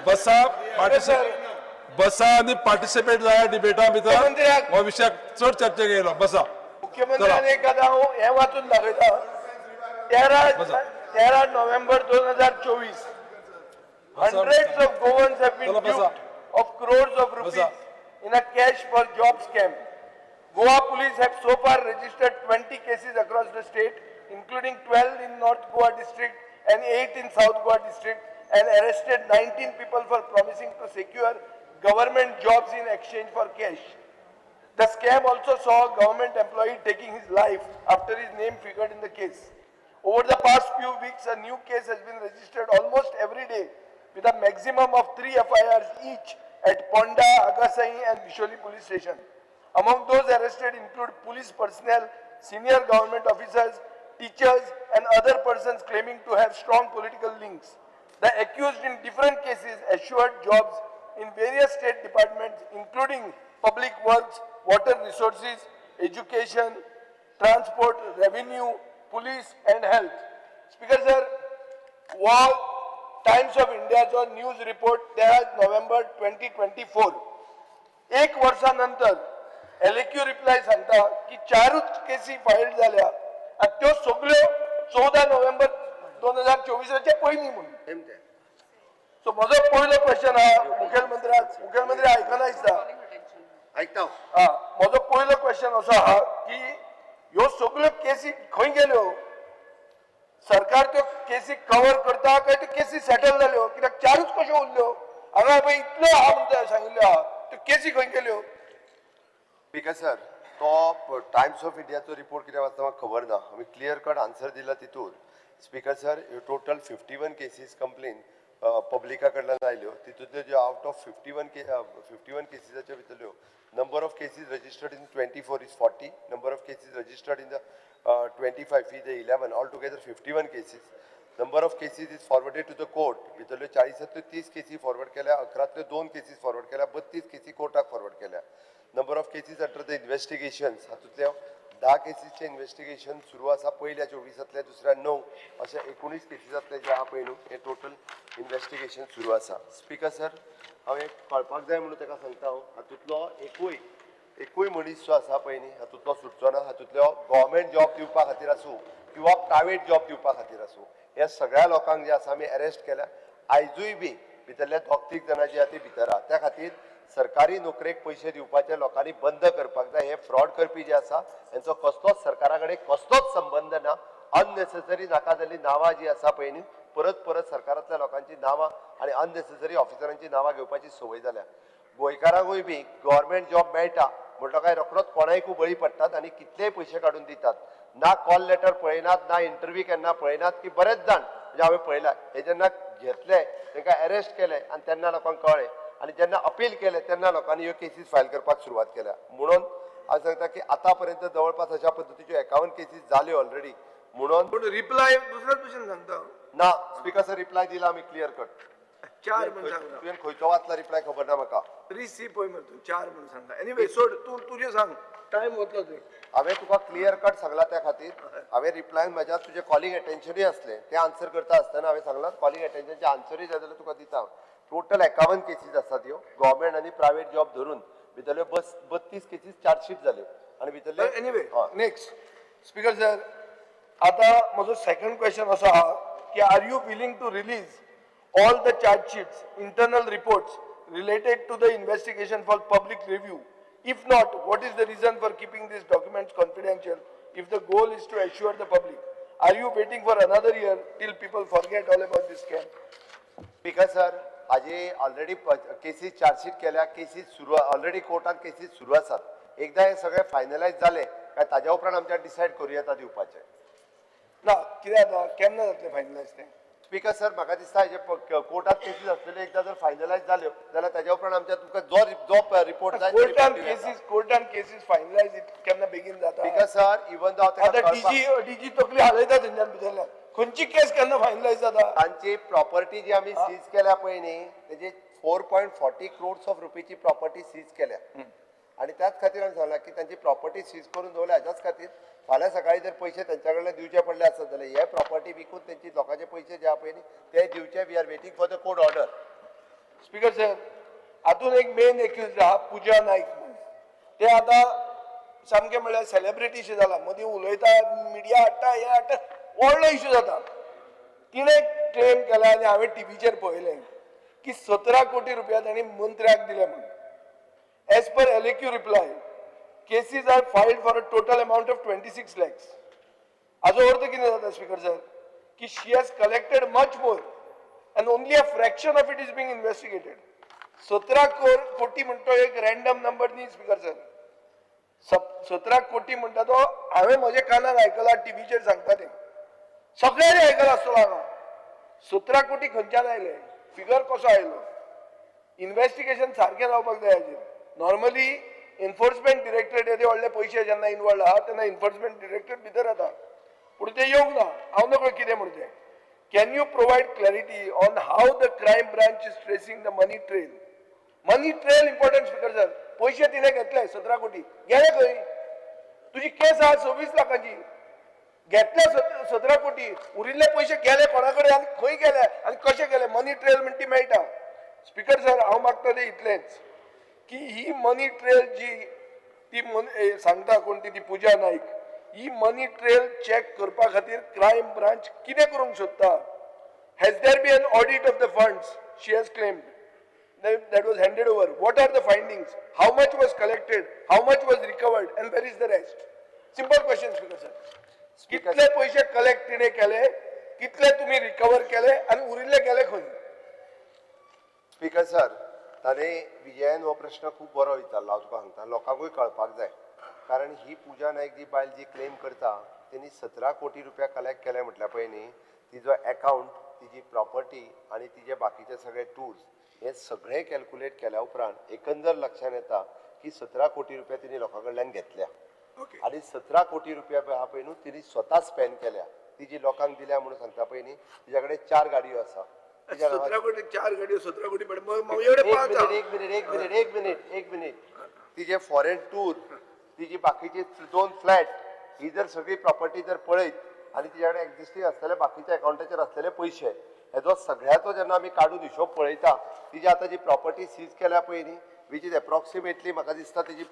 बसा, पार्टिसिपेट बसा आनी पार्टिसिपेट जाया डिबेटा भितर. हो विशय चड चर्चेक येयलो. बसा.
मुख्यमंत्र्यान एक आतां हांव हें वाचून दाखयता. 13 नोव्हेंबर 2024, hundreds of Goans have been duped of crores of rupees in a cash for job scam. Goa police have so far registered 20 cases across the state, including 12 in North Goa district and 8 in South Goa district, and arrested 19 people for promising to secure government jobs in exchange for cash. The scam also saw a government employee taking his life after his name figured in the case. Over the past few weeks, a new case has been registered almost every day, with a maximum of 3 FIRs each at Ponda, Agasai and Bisholi police station. Among those arrested include police personnel, senior government officers, teachers and other persons claiming to have strong political links. The accused in different cases assured jobs in various state departments, including public works, water resources, education, transport, revenue, police and health. Speaker sir, वो times of इंडियाचो news report 13 नोव्हेंबर 2024, एक वर्सा नंतर LAQ reply सांगता की 4 केसी file जाल्या आनी त्यो सगल्यो 14 नोव्हेंबर 2024 पयलीं म्हणून. सो म्हजो पयलो क्वेश्चन आहा मुखेलमंत्र्याक, मुखेलमंत्री आयकना दिसता.
आयकता.
हा, म्हजो पयलो क्वेश्चन असो आहा की ह्यो सगल्यो केसी खंय गेल्यो? सरकार त्यो केसी कवर करता काय त्यो केसी सेटल जाल्यो? कित्याक 4 कश्यो उरल्यो हांगा? पळय इतल्यो आहा म्हणटा सांगिल्ल्यो आहा, त्यो केसी खंय गेल्यो?
स्पीकर सर, तो टायम्स ऑफ इंडियाचो रिपोर्ट कितें वाचता म्हाका खबर ना. आमी क्लियर कट आन्सर दिला तितूर. स्पीकर सर, ह्यो टोटल 51 केसीस कंप्लेन पब्लिका कडल्यान आयल्यो. तितूंतल्यो ज्यो आवट ऑफ 51 केसीसाच्यो भितरल्यो number of cases registered in 24 is 40, number of cases registered in the 25 is 11, all together 51 cases. Number of cases is forwarded to the court, भितरल्यो 40 30 केसी forward केल्या, 11 2 cases forward केल्या, 32 केसी कोर्टाक forward केल्या. Number of cases under the investigations, हातूंतल्या 10 केसीसचें investigation सुरू आसा, पयल्या 24 दुसऱ्या 9, अशे 19 केसीसांतले जे आहा पळय न्हू हे टोटल इन्वेस्टिगेशन सुरू आसा. स्पीकर सर, हांव एक कळपाक जाय म्हणून ताका सांगता हांव, हातूंतलो एकूय मनीस जो आसा पळय न्ही हातूंतलो सुटचो ना. हातूंतलो गव्हर्मेंट जॉब दिवपा खातीर आसूं किंवा प्रायवेट जॉब दिवपा खातीर आसूं, ह्या सगळ्या लोकांक जे आसा आमी अरेस्ट केल्या. आयजूय बी भितरल्या 2-3 जाणां जी आहा ती भितर आहा. त्या खातीर सरकारी नोकरेक पयशे दिवपाचे लोकांनी बंद करपाक जाय. हे फ्रॉड करपी जे आसा हेंचो कसलोच सरकारा कडेन कसलोच संबंद ना. अननेसेसरी नाका जाल्ली नांवां जी आसा पळय न्ही परत परत सरकारांतल्या लोकांची नांवां आनी अननेसेसरी ऑफिसरांची नांवां घेवपाची संवय जाल्या. गोंयकारांकूय बी गव्हर्मेंट जॉब मेळटा म्हणटो काय रोखडोच कोणायकूय बळी पडटात आनी कितलेय पयशे काडून दितात. ना कॉल लेटर पळयनात, ना इंटरव्यू केन्ना पळयनात की बरेच जाण म्हणजे हांवें पळयला हे जेन्ना घेतले तांकां अरेस्ट केले आनी तेन्ना लोकांक कळ्ळें आनी जेन्ना अपील केलें तेन्ना लोकांनी ह्यो केसीस फायल करपाक सुरवात केल्या. म्हणून हांव सांगता की आतां पर्यंत जवळपास अशा पद्दतीच्यो 51 केसीस जाल्यो ऑलरेडी. म्हणून
पूण रिप्लाय दुसऱ्याच भशेन सांगता.
ना स्पिकर सर, रिप्लाय दिला आमी क्लियर कट.
4 म्हूण सांगता.
तुवें खंयचो वाचला रिप्लाय खबर ना म्हाका.
3C पळय मरे तूं, 4 म्हूण सांगता. एनिवे सोड, तूं तुजें सांग, टायम वतलो तुवें.
हांवें तुका क्लियर कट सांगला त्या खातीर हांवें रिप्लायन म्हज्या तुजें कॉलिंग अटेन्शनूय आसलें तें आन्सर करता आसतना हांवें सांगलां कॉलिंग अटेन्शनचें आन्सरूय जाय जाल्यार तुका दिता. टोटल 51 केसीस आसात ह्यो गव्हर्मेंट आनी प्रायवेट जॉब धरून भितरल्यो 32 केसीस चार्जशीट जाल्यो आनी भितरले.
एनिवे नेक्स्ट स्पिकर सर, आतां म्हजो सेकंड क्वेश्चन असो आहा की are you willing to release all the charge sheets, internal reports related to the investigation for public review? If not, what is the reason for keeping these documents confidential if the goal is to assure the public? Are you waiting for another year till people forget all about this scam?
Speaker sir, हाजी already cases chargesheet केल्या, cases सुरू already कोर्टान cases सुरू आसात. एकदां हे सगळे finalise जाले काय ताज्या उपरांत आमच्यान डिसायड करूं येता दिवपाचें.
ना कितें जाता, केन्ना जातलें फायनलायज तें?
स्पिकर सर, म्हाका दिसता हेजे कोर्टात केसीस आसलेल्यो एकदां जर फायनलायज जाल्यो जाल्यार ताज्या उपरांत आमच्या तुमकां जो जो रिपोर्ट जाय तो
कोर्टान
report दिवं येता.
केसीस, कोर्टान केसीस फायनलायज केन्ना बेगीन जाता?
स्पिकर सर, इवन दो हांव
आतां
ताका कळपाक
डीजी तकली हालयता थंयच्यान भितरल्यान, खंयची केस केन्ना फायनलायज जाता?
तांची प्रॉपर्टी जी आमी सीज केल्या पळय न्ही, तेजी 4.40 क्रोड्स ऑफ रुपीची प्रॉपर्टी सीज केल्या आनी त्याच खातीर हांवें सांगलां की तांची प्रॉपर्टी सीज करून दवरल्या हाच्याच खातीर फाल्यां सकाळी जर पयशे तांच्या कडल्यान दिवचे पडले आसत जाल्यार हे प्रॉपर्टी विकून तेंची लोकांचे पयशे जे आहा पळय न्ही ते दिवचे. We are waiting for the court order.
Speaker sir, हातून एक मेन एक्यूज आहा पुजा नायक म्हणून, ते आतां सामकें म्हणल्यार सेलेब्रिटीशें जालां, मदीं उलयता, मिडिया हाडटा, हें हाडटा, व्हडलो इशू जाता. तिणें क्लेम केला आनी हांवें टिवीचेर पळयलें की 17 कोटी रुपया तांणी मंत्र्याक दिले म्हणून. As per LAQ reply, cases are filed for a total amount of 26 lakhs. हाजो अर्थ कितें जाता स्पीकर सर, की she has collected much more and only a fraction of it is being investigated. 17 कोटी म्हणटा तो एक रॅन्डम नंबर न्ही स्पीकर सर. 17 कोटी म्हणटा तो हांवें म्हज्या कानार आयकला, टिवीचेर सांगता तें सगळ्यांनी आयकला आसतलो हांगा. 17 कोटी खंयच्यान आयले, फिगर कसो आयलो, इन्वेस्टिगेशन सारकें जावपाक जाय हाजेर. नॉर्मली एनफोर्समेंट डिरेक्टरेट येदे व्हडले पयशे जेन्ना इनवॉल्ड आहा तेन्ना एनफोर्समेंट डिरेक्टरेट भितर येता, पूण तें येवंक ना. हांव नकळो कितें म्हण तें. Can you provide clarity on how the crime branch is tracing the money trail? Money trail important speaker sir. पयशे तिणें घेतले 17 कोटी, गेले खंय? तुजी केस आहा 26 लाखांची, घेतले 17 कोटी, उरिल्ले पयशे गेले कोणा कडेन आनी खंय गेले आनी कशे गेले? मनी ट्रेल म्हण ती मेळटा. स्पिकर सर, हांव मागता तें इतलेंच की ही मनी ट्रेल जी ती सांगता कोण ती पुजा नायक, ही मनी ट्रेल चॅक करपा खातीर क्रायम ब्रांच कितें करूंक सोदता? Has there be an audit of the funds she has claimed that was handed over? What are the findings? How much was collected? How much was recovered? And where is the rest? Simple question, Speaker sir. कितले पैसे collect तिणे केले, कितले तुम्ही recover केले आणि उरिल्ले गेले खंय?
स्पीकर सर, ताणें विजयान हो प्रश्न खूब बरो विचारला. हांव तुका सांगता, लोकांकूय कळपाक जाय, कारण ही पुजा नायक जी बायल जी क्लेम करता तेणी 17 कोटी रुपया कलेक्ट केले म्हटल्यार पळय न्ही, तिजो एकावंट, तिजी प्रॉपर्टी आनी तिजे बाकीचे सगळे टूर्स हे सगळे कॅल्कुलेट केल्या उपरांत एकंदर लक्षात येता की 17 कोटी रुपया तिने लोकां कडल्यान घेतल्या आनी 17 कोटी रुपया आहा पळय न्हू तिने स्वता स्पेंड केल्या, ती जी लोकांक दिल्या म्हणून सांगता पळय न्ही. तिच्या कडेन 4 गाडयो आसा.
17 कोटी, 4 गाडयो, 17 कोटी, एवढे.
एक मिनिट, एक मिनिट, एक मिनिट, एक मिनिट. तिजे फॉरेन टूर, तिजी बाकीची 2 फ्लॅट, ही जर सगळी प्रॉपर्टी जर पळयत आनी तिच्या कडेन एक्झिस्टींग आसलेले बाकीच्या अकावंटाचेर आसलेले पयशे हेजो सगळ्याचो जेन्ना आमी काडून हिशोब पळयता, तिजी आतां जी प्रॉपर्टी सीज केल्या पळय न्ही, which is approximately म्हाका दिसता तिजी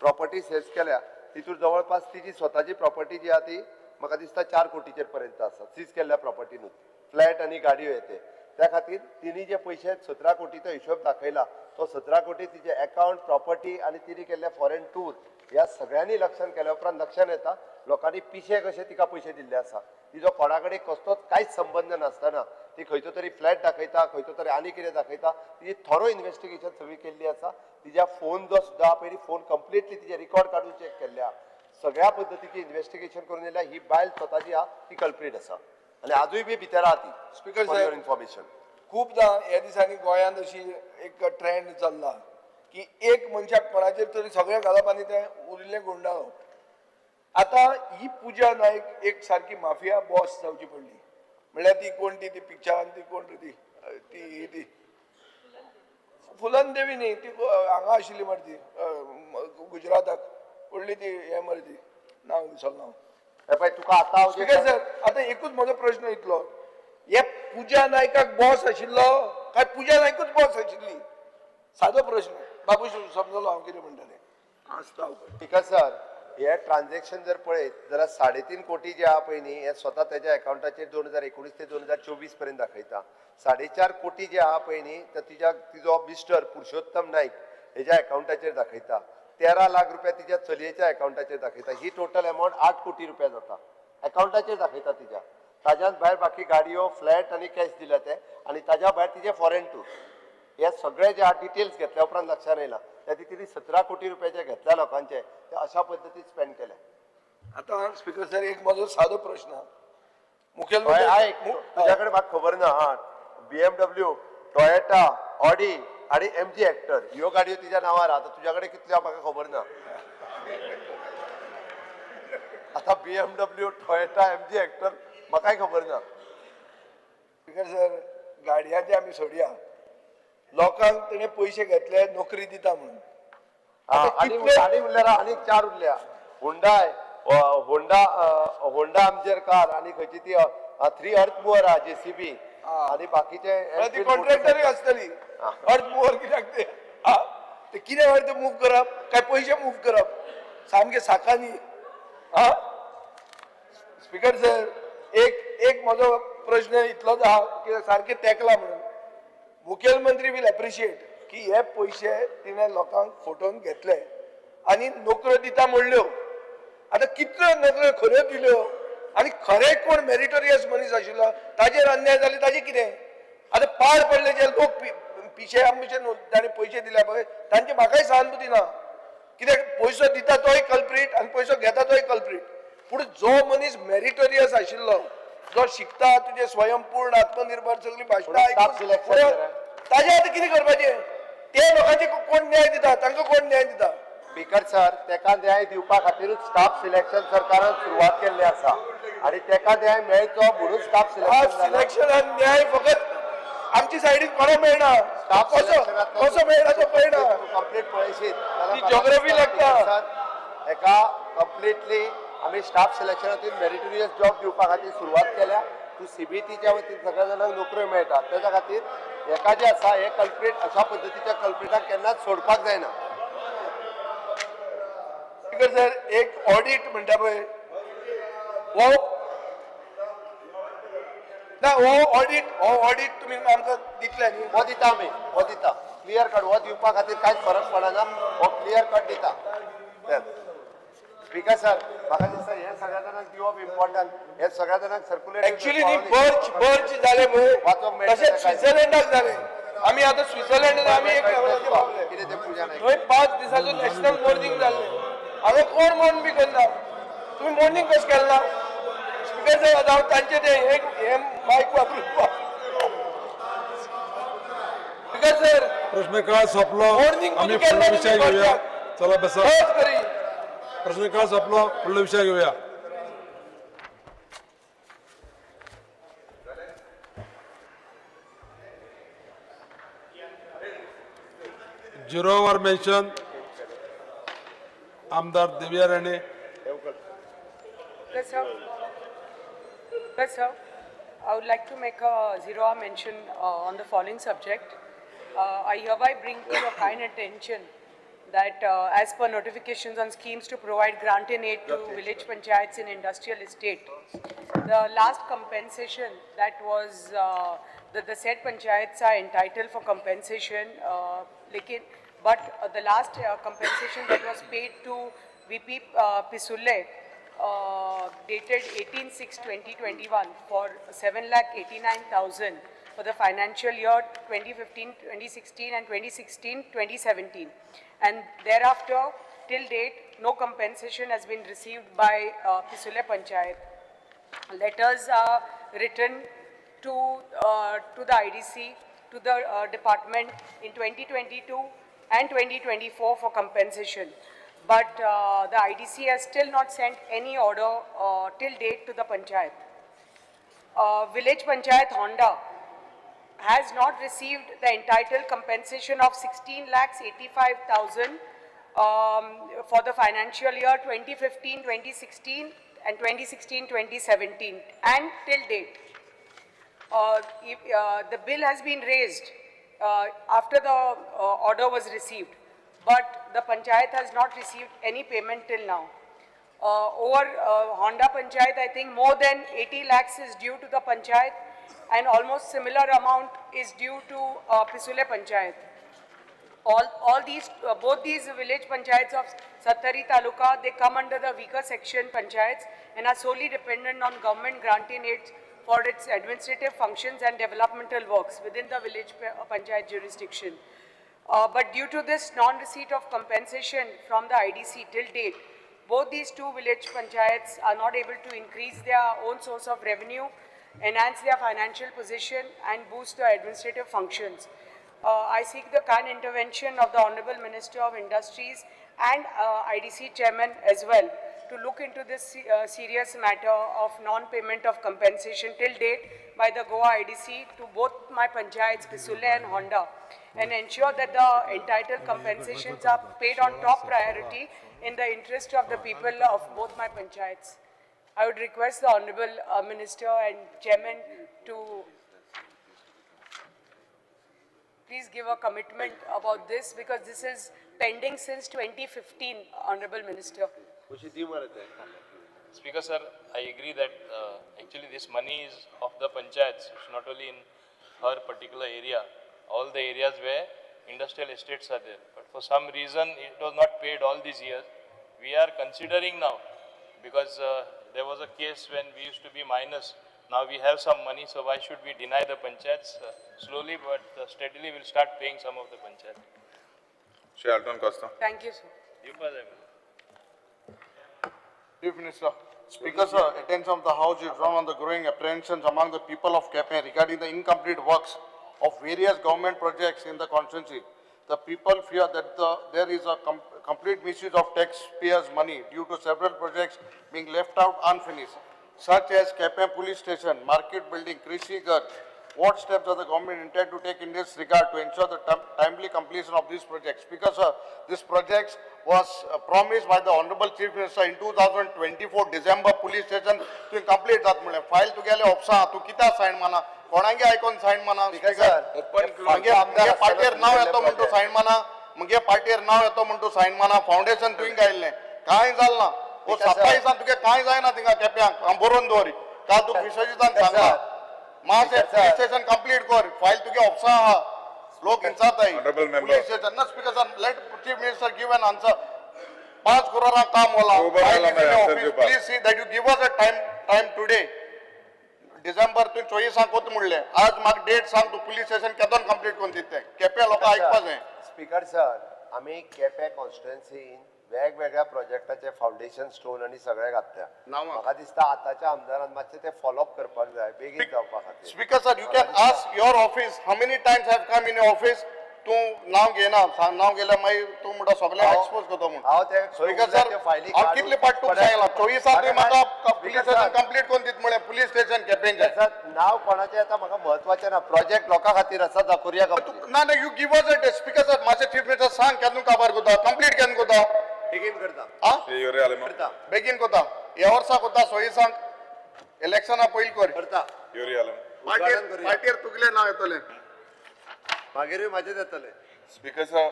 प्रॉपर्टी सीज केल्या तितूर जवळपास तिजी स्वताची प्रॉपर्टी जी आहा ती म्हाका दिसता 4 कोटीचेर पर्यंत आसा सीज केल्ल्या प्रॉपर्टीनूच, फ्लॅट आनी गाडयो येते. त्या खातीर तिणी जे पयशे 17 कोटीचो हिशोब दाखयला तो 17 कोटी तिजे अकावंट, प्रॉपर्टी आनी तिणी केल्ले फॉरेन टूर ह्या सगळ्यांनी लक्षात केल्या उपरांत लक्षात येता लोकांनी पिशे कशे तिका पयशे दिल्ले आसा. तिजो कोणा कडेन कसलोच कांयच संबंद नासतना ती खंयचो तरी फ्लॅट दाखयता, खंयचो तरी आनी कितें दाखयता. तिजी थोरो इन्वेस्टिगेशन सगळी केल्ली आसा. तिज्या फोन जो सुद्दां पयलीं फोन कंप्लिटली तिजे रिकॉर्ड काडून चॅक केल्ले आहा. सगळ्या पद्दतीची इन्वेस्टिगेशन करून येयल्या. ही बायल स्वता जी आहा ती कल्प्रीट आसा आनी आजूय बी भितर आहा ती.
Speaker
for
sir.
Your information.
खूपदां ह्या दिसांनी गोंयांत अशी एक ट्रेंड चल्ला की एक मनशाक कोणाचेर तरी सगळें घालप आनी तें उरिल्लें गुंडाळप. आतां ही पुजा नायक एक सारकी माफिया बॉस जावची पडली. म्हणल्यार ती कोण ती पिक्चरान ती कोण ती ती ही ती फुलन देवी न्ही, ती हांगा आशिल्ली मरे ती गुजराताक व्हडली ती हें मरे ती, नांव विसरलो हांव.
हे पळय तुका आतां हांव
स्पीकर सर, आतां एकूच म्हजो प्रश्न इतलो, हे पुजा नायकाक बॉस आशिल्लो काय पुजा नायकूच बॉस आशिल्ली? सादो प्रश्न बाबू, समजलो हांव कितें म्हणटा तें. आसता.
स्पीकर सर, हे ट्रान्झॅक्शन जर पळयत जाल्यार 3.5 कोटी जे आहा पळय न्ही, हे स्वता तेज्या अकावंटाचेर 2019 ते 2024 पर्यंत दाखयता. 4.5 कोटी जे आहा पळय न्ही, तर तिजो मिस्टर पुरुषोत्तम नायक हेज्या अकावंटाचेर दाखयता. 13 लाख रुपया तिच्या चलयेच्या अकावंटाचेर दाखयता. ही टोटल अमावंट 8 कोटी रुपया जाता अकावंटाचेर दाखयता तिच्या. ताज्याच भायर बाकी गाडयो, फ्लॅट आनी कॅश दिल्या ते, आनी ताज्या भायर तिजे फॉरेन टूर. हे सगळे जे डिटेल्स घेतल्या उपरांत लक्षात येयला त्या तिने 17 कोटी रुपये जे घेतल्या लोकांचे ते अशा पद्दतीन स्पेंड केले.
आतां स्पीकर सर, एक म्हजो सादो प्रश्न,
हय,
मुखेलमंत्री
आयक, तुज्या कडेन म्हाका खबर ना. हा, BMW, Toyota, Audi आनी MG Hector ह्यो गाडयो तिच्या नांवार आहा. आतां तुज्या कडेन कितल्यो म्हाका खबर ना. आतां BMW, Toyota, MG Hector म्हाकाय खबर ना.
स्पीकर सर, गाडयांचे आमी सोडया, लोकांक तेणे पयशे घेतले नोकरी दिता म्हणून.
आनी उरल्या आनीक 4 उरल्या. हुंडाय, होंडा, होंडा आमचेर कार आनी खंयची ती 3 अर्थ मुवर आहा, JCB आनी बाकीचे.
ती कॉन्ट्रॅक्टरूय आसतली. अर्थ मुवर कित्याक ते ते कितें अर्थ मूव करप काय पयशे मूव करप सामके साकांनी. स्पीकर सर, एक एक म्हजो प्रश्न इतलोच आहा की सारकें तेंकला म्हणून मुखेलमंत्री will appreciate की हे पयशे तिणें लोकांक फटोवन घेतले आनी नोकऱ्यो दिता म्हणल्यो. आतां कितल्यो नोकऱ्यो खऱ्यो दिल्यो आनी खरें कोण मेरिटोरियस मनीस आशिल्लो ताजेर अन्याय जाले ताजें कितें? आतां पाड पडले जे लोक पिशे आमचे ताणें पयशे दिल्या पळय तांची म्हाकाय सहानुभूती ना. कित्याक पयसो दिता तोय कल्प्रीट आनी पयसो घेता तोय कल्प्रीट. पूण जो मनीस मेरिटोरियस आशिल्लो, जो शिकता, तुजें स्वयंपूर्ण आत्मनिर्भर सगळीं भाशणां आयकून ताजें आतां कितें करपाचें? ते लोकांचे कोण न्याय दिता? तांकां कोण न्याय दिता?
स्पीकर सर, तेका न्याय दिवपा खातीरूच स्टाफ सिलेक्शन सरकारान सुरवात केल्ली आसा आनी तेका न्याय मेळचो म्हणून स्टाफ
सिलेक्शनान न्याय फकत आमची सायडीन कोणाक मेळना. कसो मेळना तो पळयना.
कंप्लीट पळयशीत
जिओग्राफी लागता.
एका कंप्लिटली आमी स्टाफ सिलेक्शनातून मेरिटोरियस जॉब दिवपा खातीर सुरवात केल्या. तूं CBTच्या वतीन सगळ्या जाणांक नोकऱ्यो मेळटा. तेच्या खातीर हेका जे आसा हे कल्प्रीट अशा पद्दतीच्या कल्प्रिटाक केन्नाच सोडपाक जायना.
स्पीकर सर, एक ऑडिट म्हणटा पळय, हो ना, हो ऑडिट तुमी आमकां दितले न्ही?
हो दिता आमी, हो दिता क्लियर कट. हो दिवपा खातीर कांयच फरक पडना, हो क्लियर कट दिता. स्पीकर सर, म्हाका दिसता हे सगळ्या जाणांक दिवप इम्पॉर्टंट. हे सगळ्या जाणांक सर्क्युलेट
एक्चुअली न्ही, बर्च जाले पळय तशेंच स्वित्झर्लंडाक जाले. आमी आतां स्वित्झर्लंडान आमी एक लेवलाचेर पावले.
कितें तें पुजा नायक
थंय 5 दिसाचो नॅशनल मोर्निंग जाल्लें. हांगा कोण मोर्न बी करना. तुमी मोर्निंग कशें केलें ना? स्पीकर सर, आतां हांव तांचें तें हें मायक वापरून. स्पीकर सर,
प्रश्नकाळ सोंपलो.
मोर्निंग
आमी
केन्ना
फुडलो विशय घेवया. चला बसा.
करी
प्रश्नकाळ सोंपलो, फुडलो विशय घेवया. झिरो वर मेन्शन आमदार Divya Rane.
Yes, sir. Yes, sir. I would like to make a zero-hour mention on the following subject. I hereby bring to your kind attention that as per notifications on schemes to provide grant in aid to village panchayats in industrial estate, the last compensation that was, the said panchayats are entitled for compensation, but the last compensation that was paid to VP Pisule, dated 18/6/2021 for 7,89,000 for the financial year 2015-2016 and 2016-2017. And thereafter, till date, no compensation has been received by Pisule Panchayat. Letters are written to the IDC, to the department in 2022 and 2024 for compensation. But the IDC has still not sent any order till date to the panchayat. Village Panchayat Honda has not received the entitled compensation of 16,85,000 for the financial year 2015-2016 and 2016-2017 and till date. The bill has been raised after the order was received, but the panchayat has not received any payment till now. Over Honda Panchayat, I think more than 80 lakhs is due to the panchayat and almost similar amount is due to Pisule Panchayat. Both these village panchayats of Sattari Taluka, they come under the weaker section panchayats and are solely dependent on government grant-in aids for its administrative functions and developmental works within the village panchayat jurisdiction. But due to this non-receipt of compensation from the IDC till date, both these two village panchayats are not able to increase their own source of revenue, enhance their financial position, and boost their administrative functions. I seek the kind intervention of the Honorable Minister of Industries and IDC Chairman as well to look into this serious matter of non-payment of compensation till date by the Goa IDC to both my panchayats, Pisule and Honda, and ensure that the entitled compensations are paid on top priority in the interest of the people of both my panchayats. I would request the Honorable Minister and Chairman to please give a commitment about this, because this is pending since 2015, Honorable Minister.
Speaker sir, I agree that actually this money is of the panchayats. It's not only in her particular area, all the areas where industrial estates are there. But for some reason, it was not paid all these years. We are considering now, because there was a case when we used to be minus. Now we have some money, so why should we deny the panchayats? Slowly but steadily we'll start paying some of the panchayats.
Shri Alton Costa.
Thank you, sir.
Chief Minister. Speaker, sir, attention of the House is drawn on the growing apprehensions among the people of Quepem regarding the incomplete works of various government projects in the constituency. The people fear that there is a complete misuse of taxpayers' money due to several projects being left out unfinished, such as Quepem Police Station, Market Building, Krishi Ghar. What steps does the government intend to take in this regard to ensure the timely completion of these projects? Because this project was promised by the Honorable Chief Minister in 2024 December police station to complete that file together opsa tu kita sign mana konange icon sign mana
open
mage party नाव येतो म्हणतो sign mana mage party नाव येतो म्हणतो sign mana foundation तुई गायले काय झालं ओ 27 तुके काय जायना तिंगा केप्यांक हांव बरोवन दवर काल तू विश्वजितान सांगला मासे पुलिस स्टेशन कंप्लीट कर फाईल तुगे ऑफसा आहा लोक विचारताय पुलिस स्टेशन ना speaker sir let chief minister give an answer 5 करोडा काम होला please see that you give us a time today December तूं 24 कोत म्हणलें आज म्हाका डेट सांग तूं पुलिस स्टेशन केदोन कंप्लीट करून दिता केप्या लोकांक आयकपा जाय.
स्पीकर सर, आमी केपें कॉन्स्टिट्युएन्सीन वेगवेगळ्या प्रोजेक्टाचे फावंडेशन स्टोन आनी सगळे घातल्या. म्हाका दिसता आतांच्या आमदारान मातशें ते फॉलोअप करपाक जाय बेगीन जावपा खातीर.
Speaker sir, you can ask your office how many times have come in your office. तूं नांव घेना, नांव घेल्यार मागीर तूं म्हणटा सगळ्यांक एक्सपोज करता म्हूण.
हांव ते
स्पीकर सर, हांव कितले पाट तुका सांगलां 24 तुवें म्हाका पुलीस स्टेशन कंप्लीट करून दित म्हणलें पुलीस स्टेशन केपेंचें.
नांव कोणाचें येता म्हाका म्हत्वाचें ना, प्रोजेक्ट लोकां खातीर आसा दाखोवया.
ना ना, you give us a date. Speaker sir, मातशें चीफ मिनिस्टर सांग केन्ना काबार करता, कंप्लीट केन्ना करता,
बेगीन करता,
बेगीन करता, ह्या वर्सा करता 24 इलेक्शना पयलीं कर
करता.
पार्टीर तुगेलें नांव येतलें,
मागीरूय म्हाजें येतलें.
Speaker sir,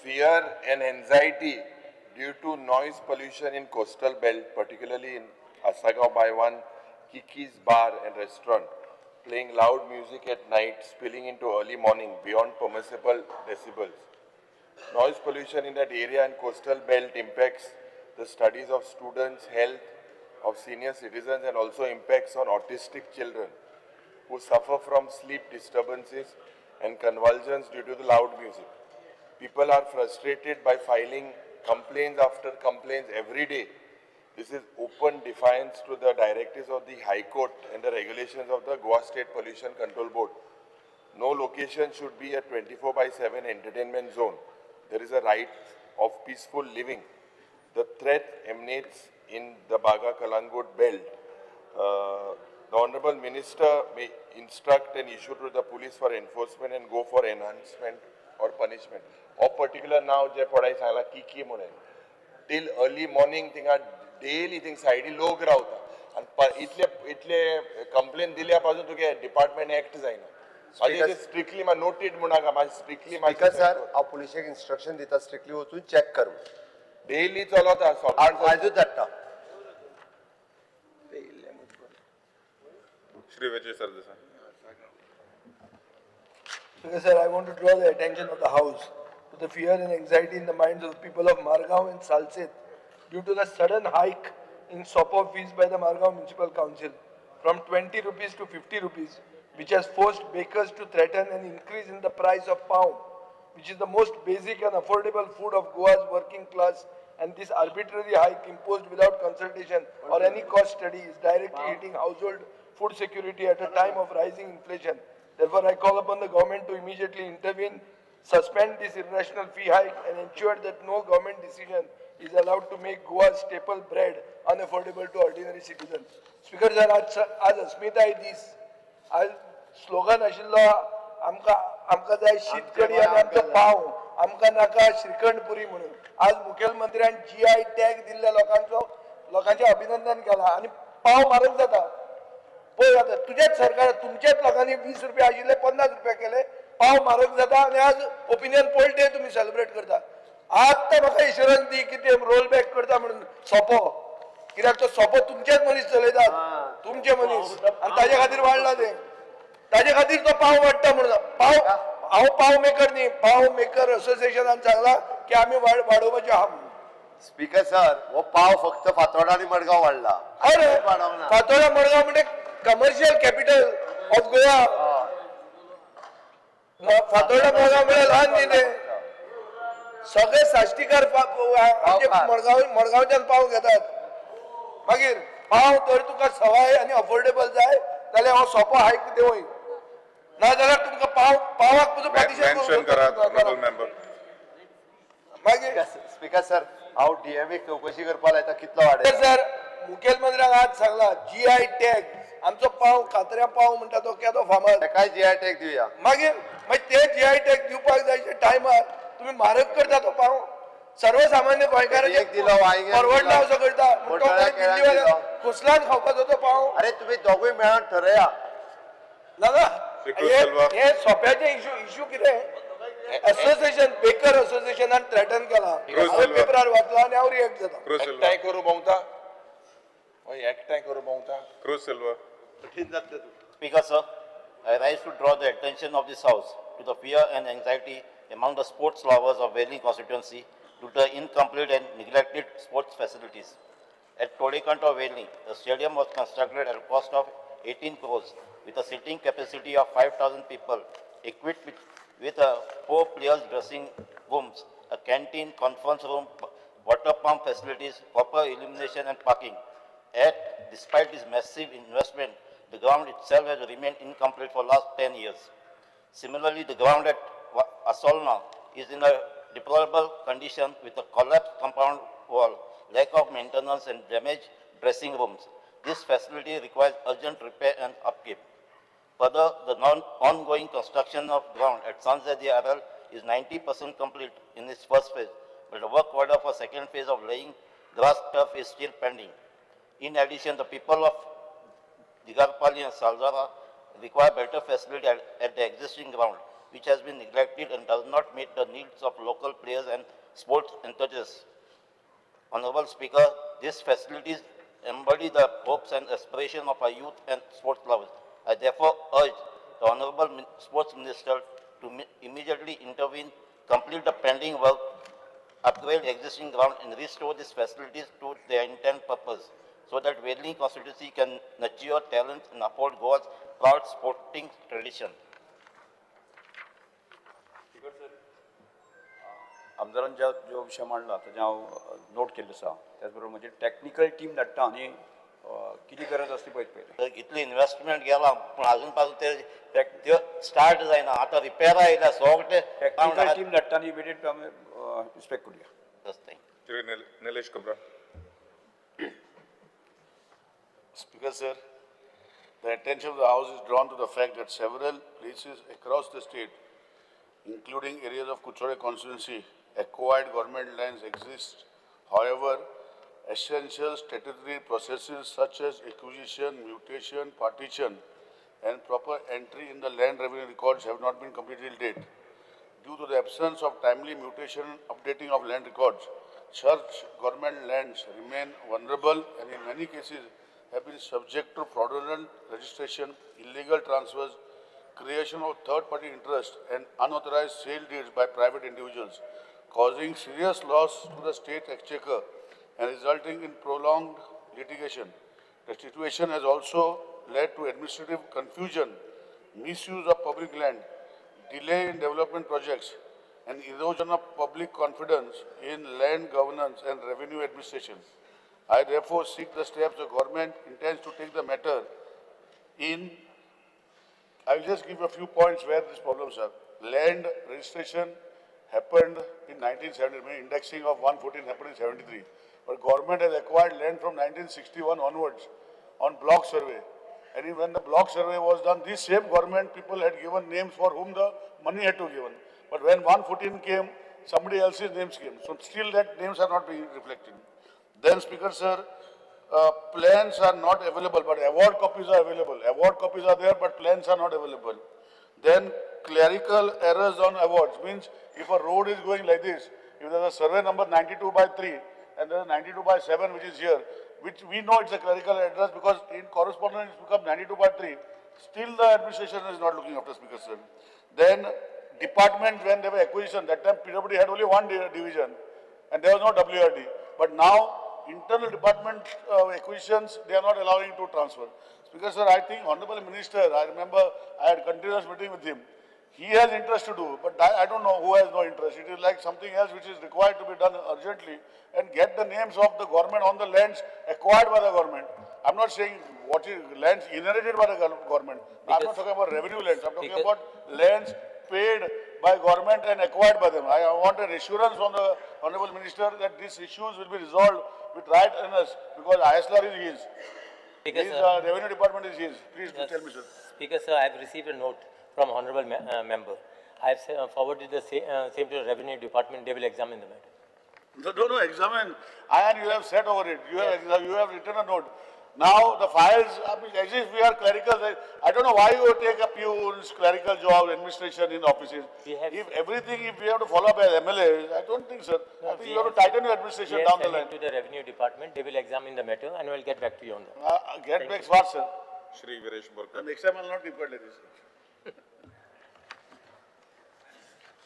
fear and anxiety due to noise pollution in coastal belt, particularly in Assagao Baiwan, Kiki's Bar and Restaurant, playing loud music at night, spilling into early morning beyond permissible decibels. Noise pollution in that area and coastal belt impacts the studies of students, health of senior citizens, and also impacts on autistic children who suffer from sleep disturbances and convulsions due to the loud music. People are frustrated by filing complaints after complaints every day This is open defiance to the directives of the High Court and the regulations of the Goa State Pollution Control Board. No location should be a 24/7 entertainment zone. There is a right of peaceful living. The threat emanates in the Baga Calangute belt. The Honorable Minister may instruct and issue to the police for enforcement and go for enhancement or punishment. Or particular now, जे पळय सांगला की म्हणून till early morning थिंगा daily thing सायडी लोक रावता आनी इतले इतले कंप्लेन दिल्या पासून तुगे डिपार्टमेंट एक्ट जायना. स्ट्रिक्टली नोटेड म्हणून नाका, स्ट्रिक्टली.
स्पीकर सर, हांव पुलिशेक इन्स्ट्रक्शन दिता स्ट्रिक्टली वचून चॅक कर.
डेली चलता.
आयजूच धाडटा.
Shri Vijay Sardesai.
Speaker sir, I want to draw the attention of the House to the fear and anxiety in the minds of the people of Margao and Salcete due to the sudden hike in SOPO fees by the Margao Municipal Council from 20 rupees to 50 rupees, which has forced bakers to threaten an increase in the price of pav, which is the most basic and affordable food of Goa's working class, and this arbitrary hike imposed without consultation or any cost study is directly hitting household food security at a time of rising inflation. Therefore, I call upon the government to immediately intervene, suspend this irrational fee hike, and ensure that no government decision is allowed to make Goa's staple bread unaffordable to ordinary citizens. Speaker sir, आज अस्मिताय दीस, आज slogan आशिल्लो आमकां आमकां जाय शीत कडी आनी आमचो पाव, आमकां नाका श्रीखंड पुरी म्हणून. आज मुखेलमंत्र्यान GI tag दिल्ल्या लोकांचो लोकांचें अभिनंदन केलां आनी पाव म्हारग जाता. पळय आतां तुजेच सरकार तुमच्याच लोकांनी 20 रुपया आशिल्ले 50 रुपया केले, पाव म्हारग जाता आनी आज ओपिनियन पोल डे तुमी सेलिब्रेट करता. आत्तां म्हाका इन्शुरन्स दी की ते रोल बॅक करता म्हणून सोपो, कित्याक तो सोपो तुमचेच मनीस चलयतात, तुमचे मनीस, आनी ताजे खातीर वाडला ते, ताजे खातीर तो पाव वाडटा म्हणून. पाव हांव पाव मेकर न्ही, पाव मेकर असोसिएशनान सांगला की आमी वाडोवपाचे आहा म्हणून.
स्पीकर सर, हो पाव फक्त फातोर्डा आनी मडगांव वाडला.
अरे फातोर्डा मडगांव म्हणजे commercial capital of Goa. Fatorda Madgaon म्हळ्यार ल्हान न्ही ते, सगळे साश्टीकार आमचे मडगांव मडगांवच्यान पाव घेतात. मागीर पाव जर तुका सवाय आनी अफोर्डेबल जाय जाल्यार हो सोपो हायक देवय, ना जाल्यार तुमकां पाव पावाक पसून
मेन्शन करात ऑनरेबल मेंबर.
मागीर
स्पीकर सर, हांव डीएमए चौकशी करपाक लायता कितलो वाडयला.
सर, मुखेलमंत्र्याक आज सांगला GI tag आमचो पाव कातऱ्या पाव म्हणटा तो केदो फामाद,
ताकाय GI tag दिवया.
मागीर मागीर ते GI tag दिवपाक जाय टायमार तुमी म्हारग करता तो पाव, सर्वसामान्य गोंयकारांचे परवडना असो करता. दिल्लीवाल्या खोसलान खावपाचो तो पाव.
अरे तुम्ही दोगूय मेळोन ठरया
ना ना, हे सोप्याचे इशू इशू कितें असोसिएशन बेकर असोसिएशनान थ्रेटन केला, पेपरार वाचला आनी हांव रिएक्ट जाता.
एकठांय करूं भोंवता, एकठांय करूं भोंवता.
Speaker sir, I rise to draw the attention of this house to the fear and anxiety among the sports lovers of Velim constituency due to the incomplete and neglected sports facilities. At Tolekant of Velim, the stadium was constructed at a cost of 18 crores with a seating capacity of 5,000 people, equipped with 4 players dressing rooms, a canteen, conference room, water pump facilities, proper illumination and parking. Yet, despite this massive investment, the ground itself has remained incomplete for the last 10 years. Similarly, the ground at Asolna is in a deplorable condition with a collapsed compound wall, lack of maintenance and damaged dressing rooms. This facility requires urgent repair and upkeep. Further, the ongoing construction of ground at Sanzadi RL is 90% complete in its first phase, but the work order for second phase of laying grass turf is still pending. In addition, the people of Digarpali and Salzara require better facility at the existing ground, which has been neglected and does not meet the needs of local players and sports enthusiasts. Honorable Speaker, these facilities embody the hopes and aspirations of our youth and sports lovers. I therefore urge the Honorable Sports Minister to immediately intervene, complete the pending work, upgrade existing ground and restore these facilities to their intended purpose, so that Velim constituency can nurture talent and uphold Goa's proud sporting tradition.
आमदारान ज्या जो विशय मांडला ताजें हांव note केल्लो आसा. त्याच बरोबर म्हजी टॅक्निकल टीम धाडटा आनी कितें गरज आसा ती पळयत पयलें.
इतली इन्वेस्टमेंट गेला पूण आजून पासून ते स्टार्ट जायना. आतां रिपेरा आयल्या सगळे
टॅक्निकल टीम धाडटा आनी इमिडिएट आमी इन्स्पेक्ट करुया.
Shri Nilesh Cabral.
Speaker sir, the attention of the House is drawn to the fact that several places across the state, including areas of Curchorem constituency, acquired government lands exist. However, essential statutory processes such as acquisition, mutation, partition, and proper entry in the land revenue records have not been completed till date. Due to the absence of timely mutation updating of land records, such government lands remain vulnerable and in many cases have been subject to fraudulent registration, illegal transfers, creation of third-party interest, and unauthorized sale deeds by private individuals, causing serious loss to the state exchequer and resulting in prolonged litigation. The situation has also led to administrative confusion, misuse of public land, delay in development projects, and erosion of public confidence in land governance and revenue administration. I therefore seek the steps the government intends to take the matter in. I will just give a few points where these problems are. Land registration happened in 1970, indexing of 114 happened in 73. But government has acquired land from 1961 onwards on block survey. And when the block survey was done, these same government people had given names for whom the money had to be given. But when 114 came, somebody else's names came. So still that names are not being reflected. Then, Speaker sir, plans are not available, but award copies are available. Award copies are there, but plans are not available. Then clerical errors on awards means if a road is going like this, if there is a survey number 92/3 and there is 92/7 which is here, which we know it's a clerical address because in correspondence it's become 92/3, still the administration is not looking after, Speaker sir. Then department, when there were acquisition, that time PWD had only one division and there was no WRD. But now internal department acquisitions, they are not allowing to transfer. Speaker sir, I think Honorable Minister, I remember I had continuous meeting with him. He has interest to do, but I don't know who has no interest. It is like something else which is required to be done urgently and get the names of the government on the lands acquired by the government. I'm not saying what is lands inherited by the government. I'm not talking about revenue lands. I'm talking about lands paid by government and acquired by them. I want an assurance from the Honorable Minister that these issues will be resolved with right earnest, because ISLR is his. His revenue department is his. Please do tell me, sir.
Speaker, sir, I have received a note from Honorable Member. I have forwarded the same to the Revenue Department. They will examine the matter.
No, no, examine. And you have said over it. You have written a note. Now the files, I mean, as if we are clerical, I don't know why you take a peons, clerical job, administration in offices. If everything, if we have to follow up as MLAs, I don't think, sir. No, I think you have to tighten your administration down the line.
To the Revenue Department, they will examine the matter and will get back to you on that.
Get back fast, sir.
Shri Viresh Borkar.
Next time I will not keep quiet like this.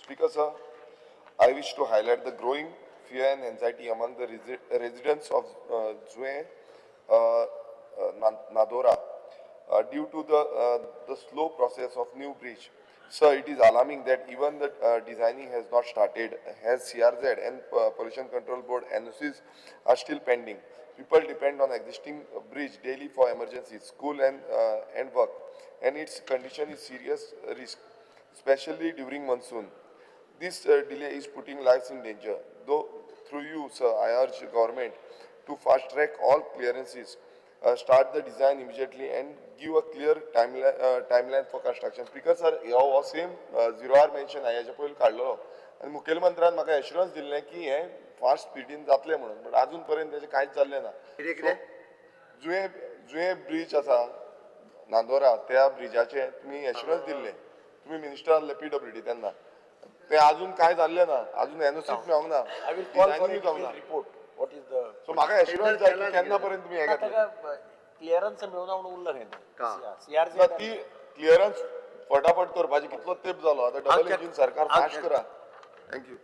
Speaker, sir, I wish to highlight the growing fear and anxiety among the residents of Zue Nadora due to the slow process of new bridge. Sir, it is alarming that even the designing has not started, as CRZ and Pollution Control Board NOCs are still pending. People depend on existing bridge daily for emergencies, school and work, and its condition is serious risk, especially during monsoon. This delay is putting lives in danger. Though through you, sir, I urge the government to fast track all clearances, start the design immediately and give a clear timeline for construction. Speaker sir, हो same zero R mention हाच्या पयलीं काडलेलो आनी मुखेलमंत्र्यान म्हाका assurance दिल्लें की हें fast स्पिडीन जातलें म्हणून, बट आजून पर्यंत तेजें कांयच जाल्लें ना. जुये जुये ब्रीज आसा नांदोरा, त्या ब्रिजाचें तुमी एश्युरन्स दिल्लें, तुमी मिनिस्टर आसले PWD तेन्ना, तें आजून कांय जाल्लें ना, आजून एनओसी मेळोंक ना, डिझायनींग जावंक ना.
What is the
so म्हाका एश्युरन्स जाय की केन्ना पर्यंत तुमी हें घेतलें.
क्लियरन्स मेळना म्हणून उरला खंय
ती क्लियरन्स फटाफट करपाची, कितलो तेप जालो आतां डबल इंजीन सरकार, फास्ट करा. Thank you.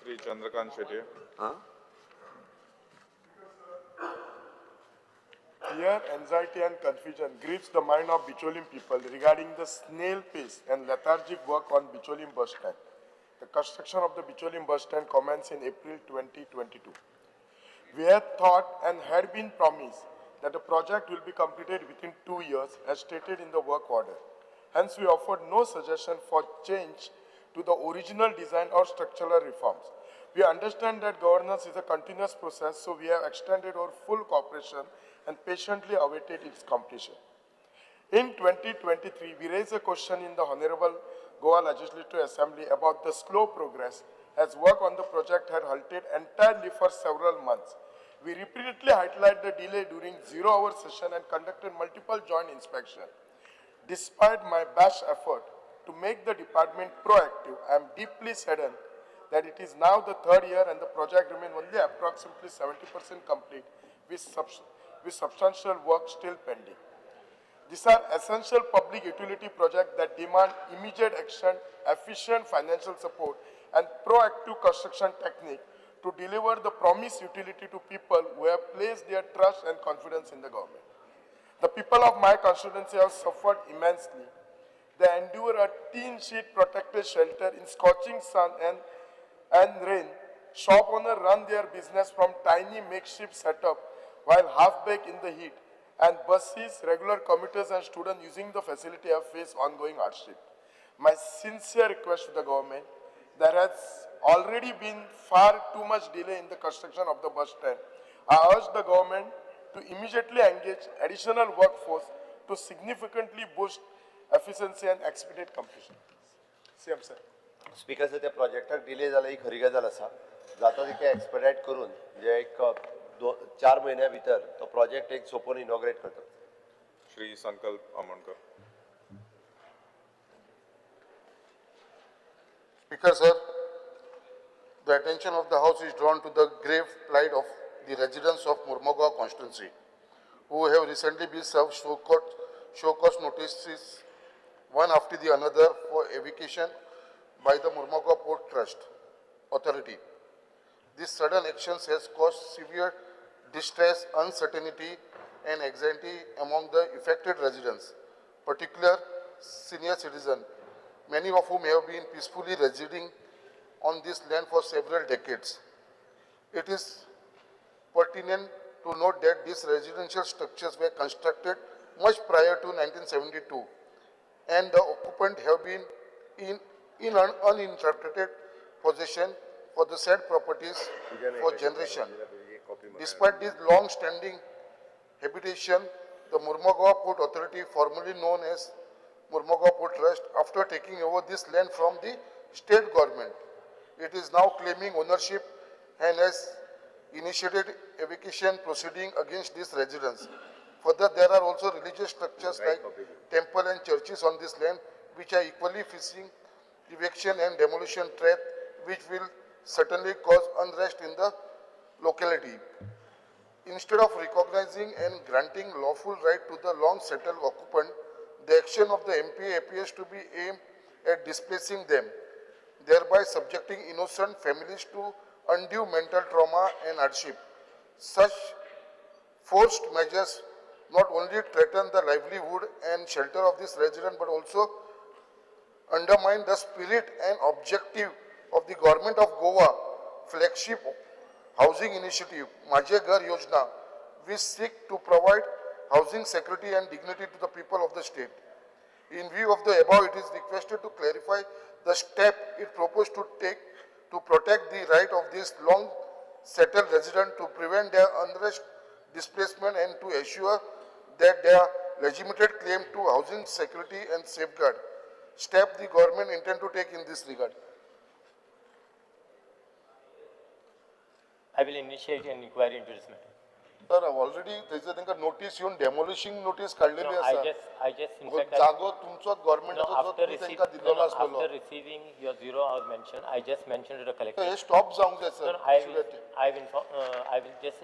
Shri Chandrakant Shetye.
Fear, anxiety and confusion grips the mind of Bicholim people regarding the snail pace and lethargic work on Bicholim bus stand. The construction of the Bicholim bus stand commenced in April 2022. We had thought and had been promised that the project will be completed within 2 years as stated in the work order. Hence, we offered no suggestion for change to the original design or structural reforms. We understand that governance is a continuous process, so we have extended our full cooperation and patiently awaited its completion. In 2023, we raised a question in the Honorable Goa Legislative Assembly about the slow progress as work on the project had halted entirely for several months. We repeatedly highlighted the delay during zero-hour session and conducted multiple joint inspections. Despite my best effort to make the department proactive, I am deeply saddened that it is now the third year and the project remains only approximately 70% complete with substantial work still pending. These are essential public utility projects that demand immediate action, efficient financial support, and proactive construction technique to deliver the promised utility to people who have placed their trust and confidence in the government. The people of my constituency have suffered immensely. They endure a tin sheet protected shelter in scorching sun and rain. Shop owners run their business from tiny makeshift setup while half-baked in the heat, and buses, regular commuters and students using the facility have faced ongoing hardship. My sincere request to the government, there has already been far too much delay in the construction of the bus stand. I urge the government to immediately engage additional workforce to significantly boost efficiency and expedite completion. CM sir.
Speaker sir, त्या प्रोजेक्टाक delay जाला ही खरी गजाल आसा. जाता तितकें एक्सपेडायट करून म्हणजे एक 4 म्हयन्या भितर तो प्रोजेक्ट एक सोपोवन इनॉग्रेट करता.
Shri Sankalp Amonkar.
Speaker sir, the attention of the House is drawn to the grave plight of the residents of Mormugao constituency, who have recently been served show cause notices one after the another for eviction by the Mormugao Port Trust Authority. This sudden action has caused severe distress, uncertainty, and anxiety among the affected residents, particularly senior citizens, many of whom have been peacefully residing on this land for several decades. It is pertinent to note that these residential structures were constructed much prior to 1972, and the occupants have been in uninterrupted possession for the said properties for generations. Despite this long-standing habitation, the Mormugao Port Authority, formerly known as Mormugao Port Trust, after taking over this land from the state government, it is now claiming ownership and has initiated eviction proceeding against these residents. Further, there are also religious structures like temple and churches on this land, which are equally facing eviction and demolition threat, which will certainly cause unrest in the locality. Instead of recognizing and granting lawful right to the long-settled occupant, the action of the MP appears to be aimed at displacing them, thereby subjecting innocent families to undue mental trauma and hardship. Such forced measures not only threaten the livelihood and shelter of this resident, but also undermine the spirit and objective of the Government of Goa flagship housing initiative, Mhaje Ghar Yojana, which seek to provide housing security and dignity to the people of the state. In view of the above, it is requested to clarify the step it proposed to take to protect the right of this long-settled resident, to prevent their unrest, displacement, and to assure that their legitimate claim to housing security and safeguard. Step the government intend to take in this regard.
I will initiate an inquiry into this matter.
Sir, already थंयसर तांकां notice येवन डेमोलिशींग notice काडलेली आसा.
I just in fact
जागो तुमचोच गव्हर्नमेंटाचो तांकां दिल्लो आसतलो.
After receiving your zero hour mention, I just mentioned to the collector.
Hey stop जावंक जाय sir.
I will just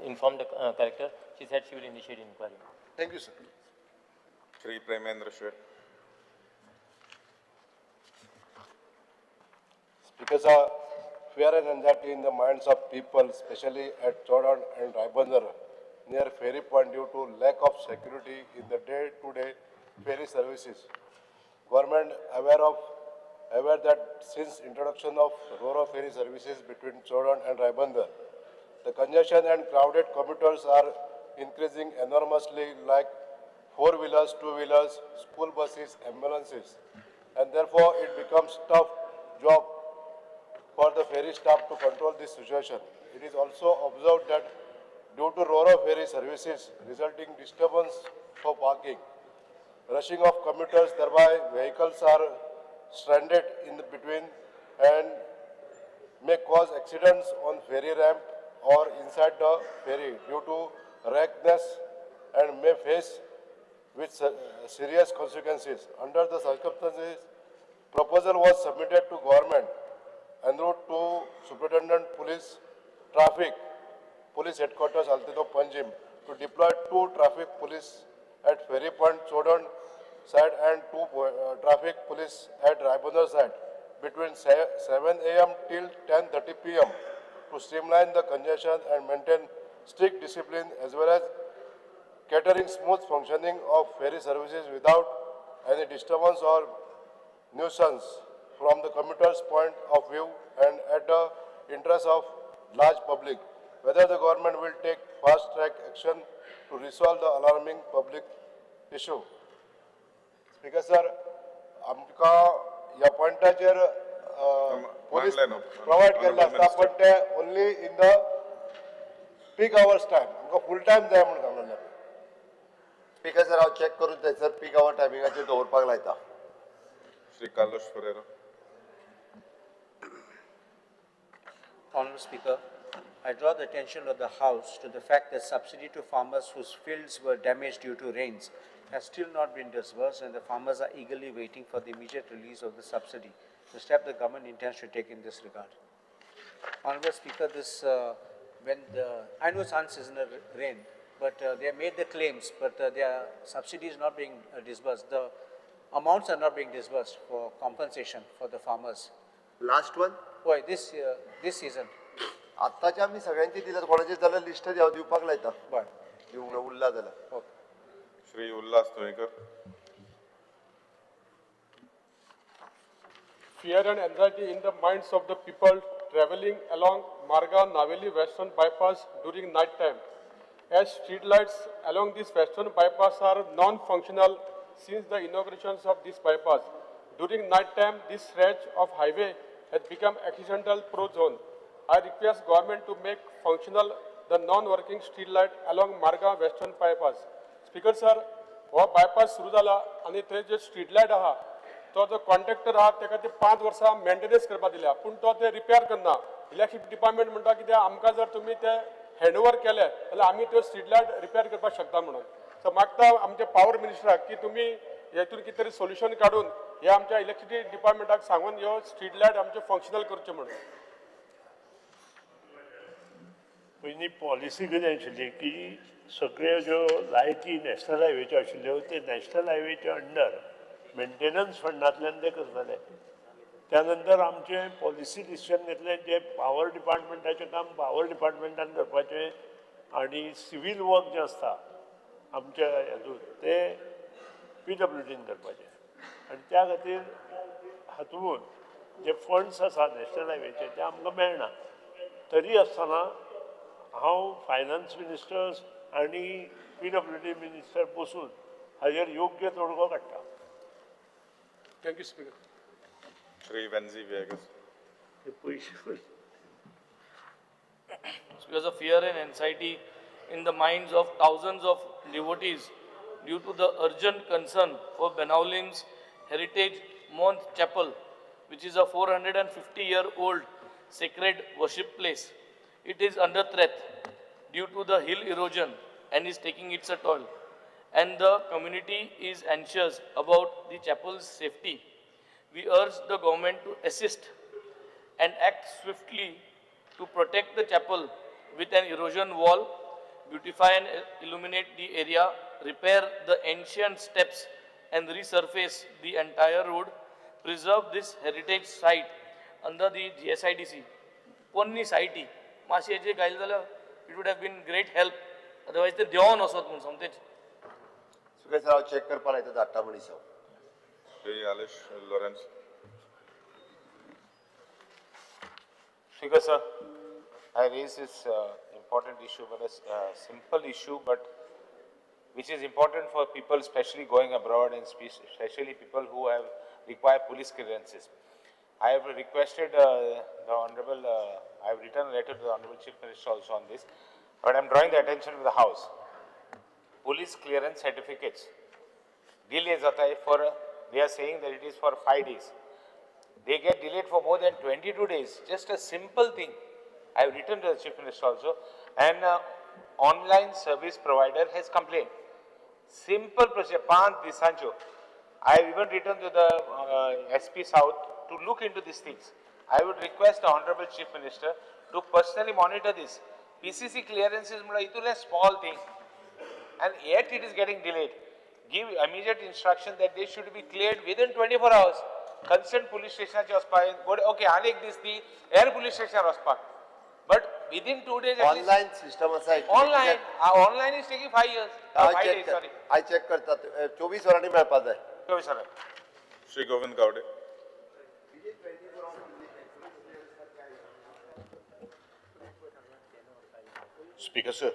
inform the collector. She said she will initiate inquiry.
Thank you sir.
Shri Premendra Shet.
Speaker sir, fear and anxiety in the minds of people, especially at Chodan and Ribandar near ferry point due to lack of security in the day-to-day ferry services. Government aware of aware that since introduction of Roro ferry services between Chodan and Ribandar, the congestion and crowded commuters are increasing enormously, like four-wheelers, two-wheelers, school buses, ambulances, and therefore it becomes tough job for the ferry staff to control this situation. It is also observed that due to Roro ferry services resulting disturbance for parking, rushing of commuters, thereby vehicles are stranded in the between and may cause accidents on ferry ramp or inside the ferry due to recklessness and may face with serious consequences. Under the circumstances, proposal was submitted to government en route to Superintendent Police Traffic Police Headquarters Altinho Panjim to deploy 2 traffic police at Ferry Point Chodan side and 2 traffic police at Ribandar side between 7 a.m. till 10:30 p.m. to streamline the congestion and maintain strict discipline as well as catering smooth functioning of ferry services without any disturbance or nuisance from the commuter's point of view and at the interest of large public. Whether the government will take fast-track action to resolve the alarming public issue. Speaker sir, आमकां ह्या पॉयंटाचेर police provide केल्ले आसता, पण ते only in the peak hours time, आमकां full time जाय म्हूण सांगलें.
स्पीकर सर, हांव चॅक करून थंयसर पीक our टायमिंगाचेर दवरपाक लायता.
Shri Carlos Ferreira.
Honorable Speaker, I draw the attention of the House to the fact that subsidy to farmers whose fields were damaged due to rains has still not been disbursed, and the farmers are eagerly waiting for the immediate release of the subsidy, the step the government intends to take in this regard. Honorable Speaker, this, when the, I know it's unseasonal rain, but they have made the claims, but their subsidy is not being disbursed. The amounts are not being disbursed for compensation for the farmers.
Last one?
Why, this season.
आत्ताच्या आमी सगळ्यांची दिल्यात, कोणाचे जाल्यार list हांव दिवपाक लायता.
बरें,
दिवंक ना उरला जाल्यार.
Okay.
Shri Ulhas Tuyenkar.
Fear and anxiety in the minds of the people traveling along Marga Naveli Western Bypass during night time, as street lights along this Western Bypass are non-functional since the inauguration of this bypass. During night time, this stretch of highway has become accidental prone zone. I request government to make functional the non-working street light along Marga Western Bypass. Speaker sir, हो bypass सुरू जाला आनी थंय जे street light आहा तो जो contractor आहा तेका ते 5 वर्सां मेंटेनन्स करपाक दिल्या, पूण तो ते रिपेर करना. इलेक्ट्रिक डिपार्टमेंट म्हणटा कित्याक आमकां जर तुमी ते हँड ओवर केले जाल्यार आमी त्यो स्ट्रीट लायट रिपेर करपाक शकता म्हणून. सो मागता आमच्या पावर मिनिस्टराक की तुमी हेतून कितें तरी सोल्युशन काडून हे आमच्या इलेक्ट्रिसिटी डिपार्टमेंटाक सांगून ह्यो स्ट्रीट लायट आमच्यो फंक्शनल करच्यो म्हणून.
पयलीं पॉलिसी कितें आशिल्ली की सगळ्यो ज्यो लायटी नॅशनल हायवेच्यो आशिल्ल्यो ते नॅशनल हायवेच्या अंडर मेंटेनन्स फंडांतल्यान ते करताले. त्या नंतर आमचें पॉलिसी डिसिजन घेतलें जें पावर डिपार्टमेंटाचें काम पावर डिपार्टमेंटान करपाचें आनी सिवील वर्क जें आसता आमच्या हातूंत तें PWDन करपाचें. आनी त्या खातीर हातूंत जे फंड्स आसा नॅशनल हायवेचे ते आमकां मेळना. तरी आसतना हांव फायनान्स मिनिस्टर्स आनी PWD minister बसून हाजेर योग्य तोडगो काडटा.
Thank you speaker.
Shri Venzy Viegas.
Because of fear and anxiety in the minds of thousands of devotees due to the urgent concern for Benaulim's Heritage Month Chapel, which is a 450-year-old sacred worship place. It is under threat due to the hill erosion and is taking its toll. And the community is anxious about the chapel's safety. We urge the government to assist and act swiftly to protect the chapel with an erosion wall, beautify and illuminate the area, repair the ancient steps and resurface the entire road, preserve this heritage site under the GSIDC. Ponni site, माशी हेजे घायले जाल्यार it would have been great help. Otherwise ते देंवोन वचत म्हूण सोमतेच.
Speaker sir, हांव check करपाक लायता धाडटा म्हणीस हांव.
Shri Aleixo Lourenco.
Speaker sir, I raise this important issue, but a simple issue, but which is important for people, especially going abroad and especially people who have require police clearances. I have requested the Honorable, I have written a letter to the Honorable Chief Minister also on this, but I am drawing the attention of the House. Police clearance certificates delay jata for, they are saying that it is for 5 days. They get delayed for more than 22 days. Just a simple thing. I have written to the Chief Minister also, and online service provider has complained. Simple procedure, 5 disancho. I have even written to the SP South to look into these things. I would request the Honorable Chief Minister to personally monitor this. PCC clearance is a small thing, and yet it is getting delayed. Give immediate instruction that they should be cleared within 24 hours. Concerned police station, okay, anek this the air police station raspak. But within 2 days, at least,
online system aside.
Online, online is taking 5 years. 5 days, sorry.
I check karta 24 वरांनी मेळपा जाय.
24 वरां.
Shri Govind Gawde.
Speaker sir,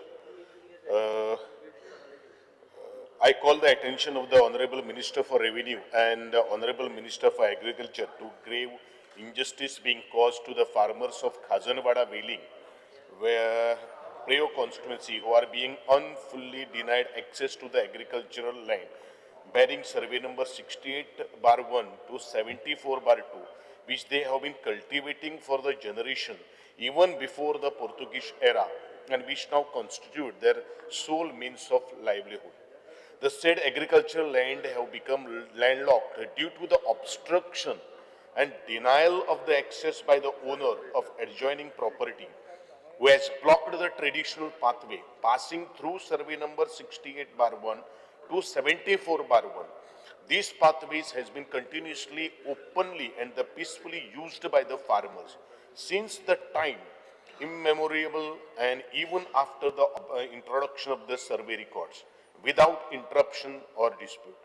I call the attention of the Honorable Minister for Revenue and the Honorable Minister for Agriculture to grave injustice being caused to the farmers of Khazanwada Veling, where Preo constituency, who are being unfully denied access to the agricultural land, bearing survey number 68/1 to 74/2, which they have been cultivating for the generation even before the Portuguese era, and which now constitute their sole means of livelihood. The said agricultural land have become landlocked due to the obstruction and denial of the access by the owner of adjoining property, who has blocked the traditional pathway passing through survey number 68/1 to 74/1. These pathways has been continuously, openly and the peacefully used by the farmers since the time immemorial and even after the introduction of the survey records, without interruption or dispute.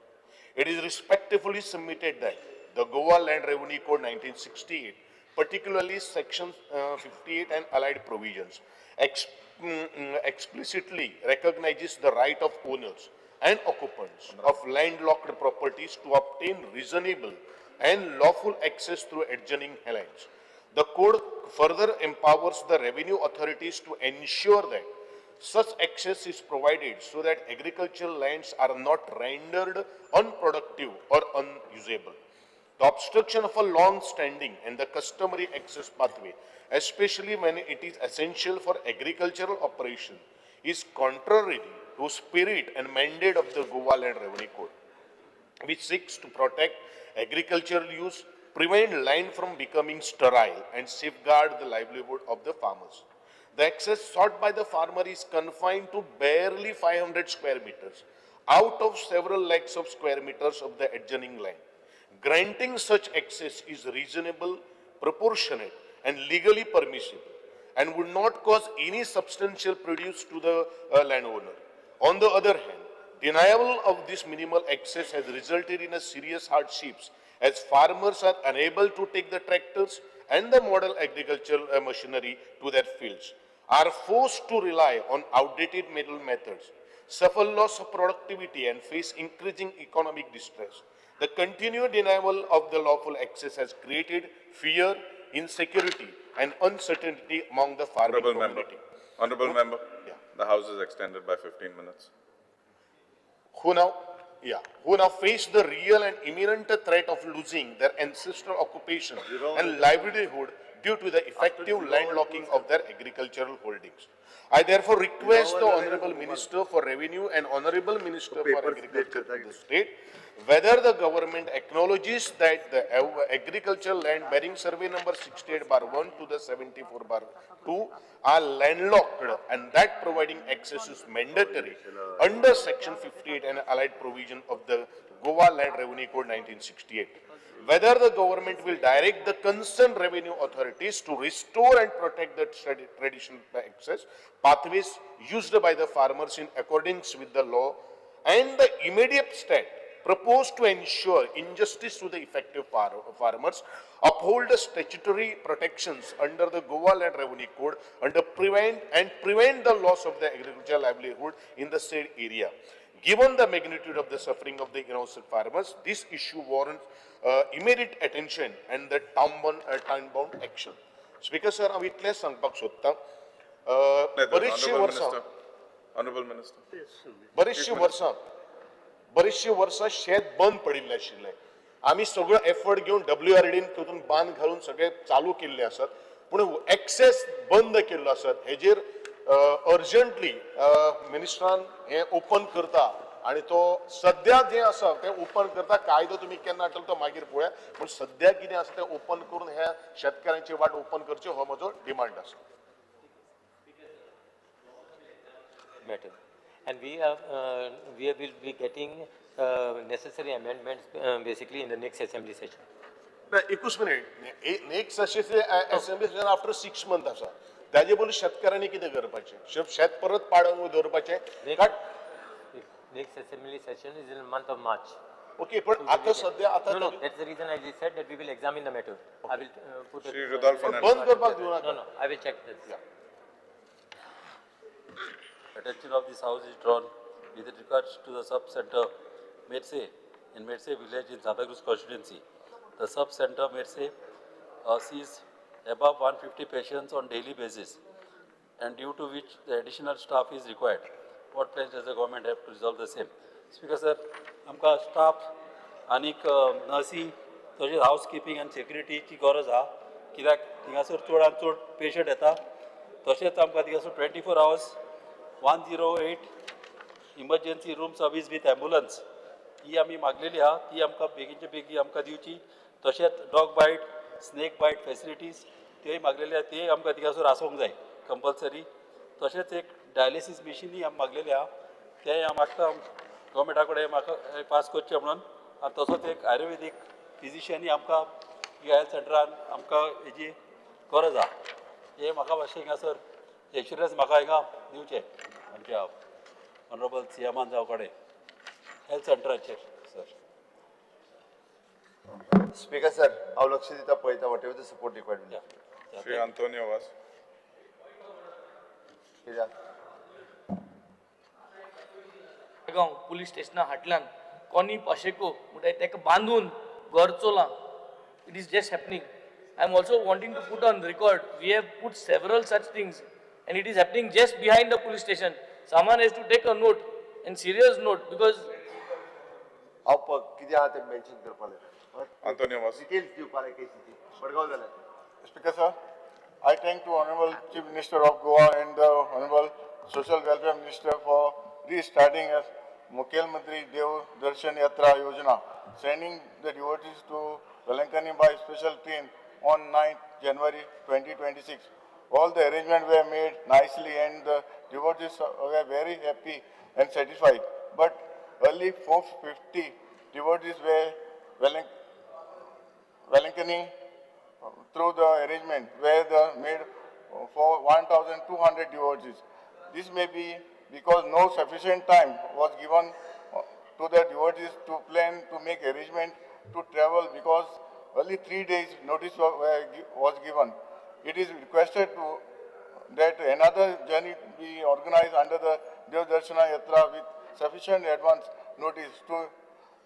It is respectfully submitted that the Goa Land Revenue Code 1968, particularly section 58 and allied provisions, explicitly recognizes the right of owners and occupants of landlocked properties to obtain reasonable and lawful access through adjoining lands. The code further empowers the revenue authorities to ensure that such access is provided so that agricultural lands are not rendered unproductive or unusable. The obstruction of a long-standing and the customary access pathway, especially when it is essential for agricultural operation, is contrary to spirit and mandate of the Goa Land Revenue Code, which seeks to protect agricultural use, prevent land from becoming sterile, and safeguard the livelihood of the farmers. The access sought by the farmer is confined to barely 500 square meters out of several lakhs of square meters of the adjoining land. Granting such access is reasonable, proportionate, and legally permissible, and would not cause any substantial prejudice to the landowner. On the other hand, denial of this minimal access has resulted in a serious hardships, as farmers are unable to take the tractors and the model agricultural machinery to their fields, are forced to rely on outdated manual methods, suffer loss of productivity, and face increasing economic distress. The continued denial of the lawful access has created fear, insecurity, and uncertainty among the farming community.
Honorable member, yeah. The House is extended by 15 minutes.
Who now face the real and imminent threat of losing their ancestral occupation and livelihood due to the effective landlocking of their agricultural holdings. I therefore request the Honorable Minister for Revenue and Honorable Minister for Agriculture of the state whether the government acknowledges that the agricultural land bearing survey number 68/1 to the 74/2 are landlocked and that providing access is mandatory under section 58 and allied provision of the Goa Land Revenue Code 1968. Whether the government will direct the concerned revenue authorities to restore and protect the traditional access pathways used by the farmers in accordance with the law and the immediate step proposed to ensure injustice to the effective farmers, uphold the statutory protections under the Goa Land Revenue Code, under prevent the loss of the agricultural livelihood in the said area. Given the magnitude of the suffering of the innocent farmers, this issue warrants immediate attention and the time-bound action. Speaker sir, हांव इतलेंच सांगपाक सोदतां, बरीचशीं वर्सां
Honorable Minister.
बरीचशीं वर्सां शेत बंद पडिल्लें आशिल्लें. आमी सगळो एफर्ट घेवन WRD तितून बांद घालून सगळे चालू केल्ले आसात, पूण एक्सेस बंद केल्लो आसात. हेजेर अर्जंटली मिनिस्टरान हें ओपन करता आनी तो सद्या जें आसा तें ओपन करता. कायदो तुमी केन्ना हाडटलो तो मागीर पळोवया, पूण सद्या कितें आसा तें ओपन करून ह्या शेतकारांची वाट ओपन करची हो म्हजो डिमांड आसा.
Matter. And we are we will be getting necessary amendments basically in the next assembly session.
ना, एकूच minute. Next assembly session after 6 month आसा. ताजे पयलीं शेतकारांनी कितें करपाचें? शेत परत पाडून दवरपाचें?
Next assembly session is in the month of March.
Okay, but आता सध्या आता
no, that's the reason I said that we will examine the matter. I will put
Shri Rudolph Fernandez.
बंद करपाक दिवं नाका.
No, I will check this.
Yeah.
Attention of this house is drawn with regards to the sub-center Merce in Merce village in Santacruz constituency. The sub-center Merce sees above 150 patients on daily basis, and due to which the additional staff is required. What plans does the government have to resolve the same? Speaker sir, आमकां staff आनीक नर्सी तशेंच हावसकिपींग आनी सेक्युरिटीची गरज आहा, कित्याक थिंगासर चडान चड patient येता. तशेंच आमकां थिंगासर 24 hours 108 emergency room service with ambulance ही आमी मागलेली आहा, ती आमकां बेगीनचे बेगीन आमकां दिवची. तशेंच dog bite, snake bite facilities त्योय मागलेली आहा, तेय आमकां थिंगासर आसूंक जाय कंपल्सरी. तशेंच एक डायलिसीस मिशिनूय आमी मागलेली आहा, तेंय हांव मागता गव्हर्मेंटा कडेन म्हाका पास करचें म्हणून. आनी तसोच एक आयुर्वेदीक फिजिशियनूय आमकां हेल्थ सेंटरान आमकां हेजी गरज आहा. हें म्हाका मातशें हिंगासर एश्युरन्स म्हाका हिंगा दिवचें आमच्या ऑनरेबल सीएमान जावं कडेन हेल्थ सेंटराचेर. सर
स्पीकर सर, हांव लक्ष दिता पळयता whatever the support required.
Shri Antonio Vaz.
Belgaum police स्टेशना हाटल्यान कोनी पाशेको म्हणटा ताका बांदून घर चोलां. It is just happening. I am also wanting to put on record, we have put several such things and it is happening just behind the police station. Someone has to take a note and serious note because
हांव कितें आहा तें mention करपाक जाय.
Antonio Vaz.
Details दिवपाक जाय केसीची. मडगांव जाल्यार.
Speaker sir, I thank to Honorable Chief Minister of Goa and the Honorable Social Welfare Minister for restarting as Mukhyamantri Dev Darshan Yatra Yojana, sending the devotees to Velankani by special train on 9th January 2026. All the arrangements were made nicely and the devotees were very happy and satisfied. But early 450 devotees were Velankani through the arrangement were the made for 1,200 devotees. This may be because no sufficient time was given to the devotees to plan to make arrangement to travel because only 3 days notice was given. It is requested to that another journey be organized under the Dev Darshana Yatra with sufficient advance notice to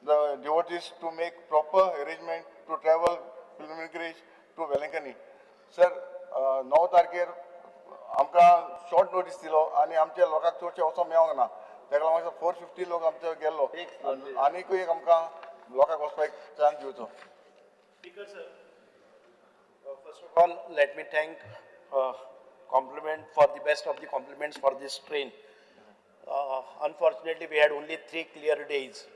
the devotees to make proper arrangement to travel pilgrimage to Velankani. Sir, 9 तारखेर आमकां short notice दिलो आनी आमच्या लोकांक चडशे वचोंक मेळोंक ना, ताका लागून 450 लोक आमचे गेल्लो, आनीकूय एक आमकां लोकांक वचपाक चान्स दिवचो.
Speaker sir, first of all let me thank compliment for the best of the compliments for this train. Unfortunately we had only 3 clear days